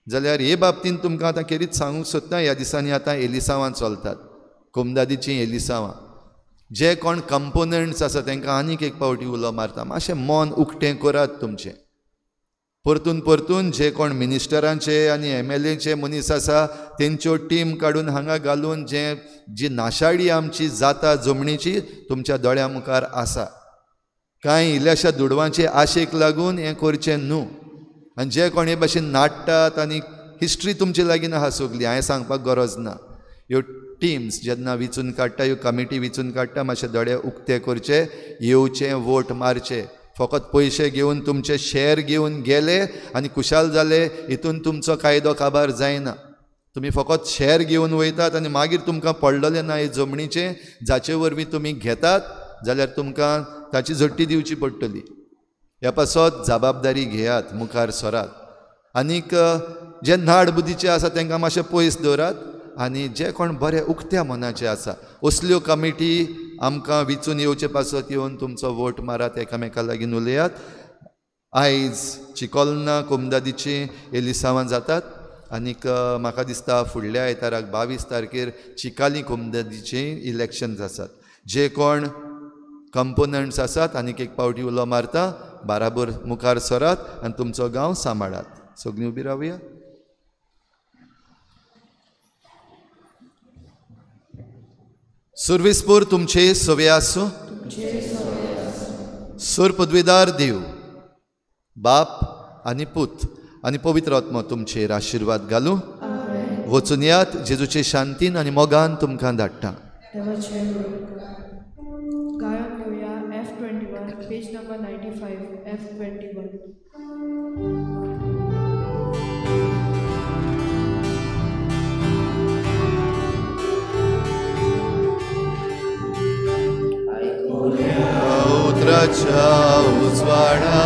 Speaker 1: जाल्यार हे बाबतीन तुमकां आतां खेरीत सांगूंक सोदता, ह्या दिसांनी आतां एलिसांवां चलतात, कोमदादीचीं एलिसांवां. जे कोण कंपोनंट्स आसा तांकां आनीक एक पावटी उलो मारता, मातशें मन उक्तें करात तुमचें. परतून परतून जे कोण मिनिस्टरांचे आनी एमएलएचे मनीस आसा तेंच्यो टीम काडून हांगा घालून जे जी नाशाडी आमची जाता जमणीची तुमच्या दोळ्या मुखार आसा. कांय इल्ल्याशा दुडवांचे आशेक लागून हें करचें न्हू. आनी जे कोण हे भाशेन नाडटात आनी हिस्ट्री तुमचे लागीं आहा सगली, हांवें सांगपाक गरज ना. ह्यो टिम्स जेन्ना विचून काडटा, ह्यो कमिटी विचून काडटा, मातशे दोळे उक्ते करचे, येवचे, वोट मारचे. फकत पयशे घेवन तुमचे शेर घेवन गेले आनी खुशाल जाले हितून तुमचो कायदो काबार जायना. तुमी फकत शेर घेवन वयतात आनी मागीर तुमकां पडलेलें ना हे जमणीचें, जाचे वरवीं तुमी घेतात जाल्यार तुमकां ताची झडटी दिवची पडटली. ह्या पासत जबाबदारी घेयात, मुखार सरात. आनीक जे नाड बुद्धीचे आसा तांकां मातशें पयस दवरात. आनी जे कोण बरे उक्त्या मनाचे आसा असल्यो कमिटी आमकां विचून येवचे पासत येवन तुमचो वोट मारात, एकामेका लागीं उलयात. आयज चिकोलना कोमदादीची एलिसांवां जातात आनीक म्हाका दिसता फुडल्या आयताराक 22 तारखेर चिकाली कोमदादीचे इलेक्शन्स आसात. जे कोण कंपोनंट्स आसात आनीक एक पावटी उलो मारता, बाराबर मुखार सरात आनी तुमचो गांव सांबाळात. सगळीं उबी रावया. सुर्विसपूर तुमचे सवे आसूं. सूर पदवीदार देव बाप आनी पूत आनी पवित्र आत्मो तुमचेर आशिर्वाद घालूं. वचून यात, जेजूचे शांतीन आनी मोगान तुमकां धाडटा.
Speaker 6: गायन घेवया F21 page number 95 F21.
Speaker 1: उतराच्या उजवाडा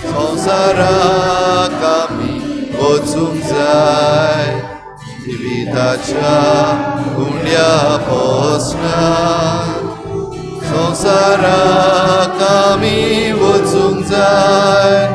Speaker 1: संवसाराक आमी वचूंक जाय, जिविताच्या उंड्या पोसना संवसाराक आमी वचूंक जाय.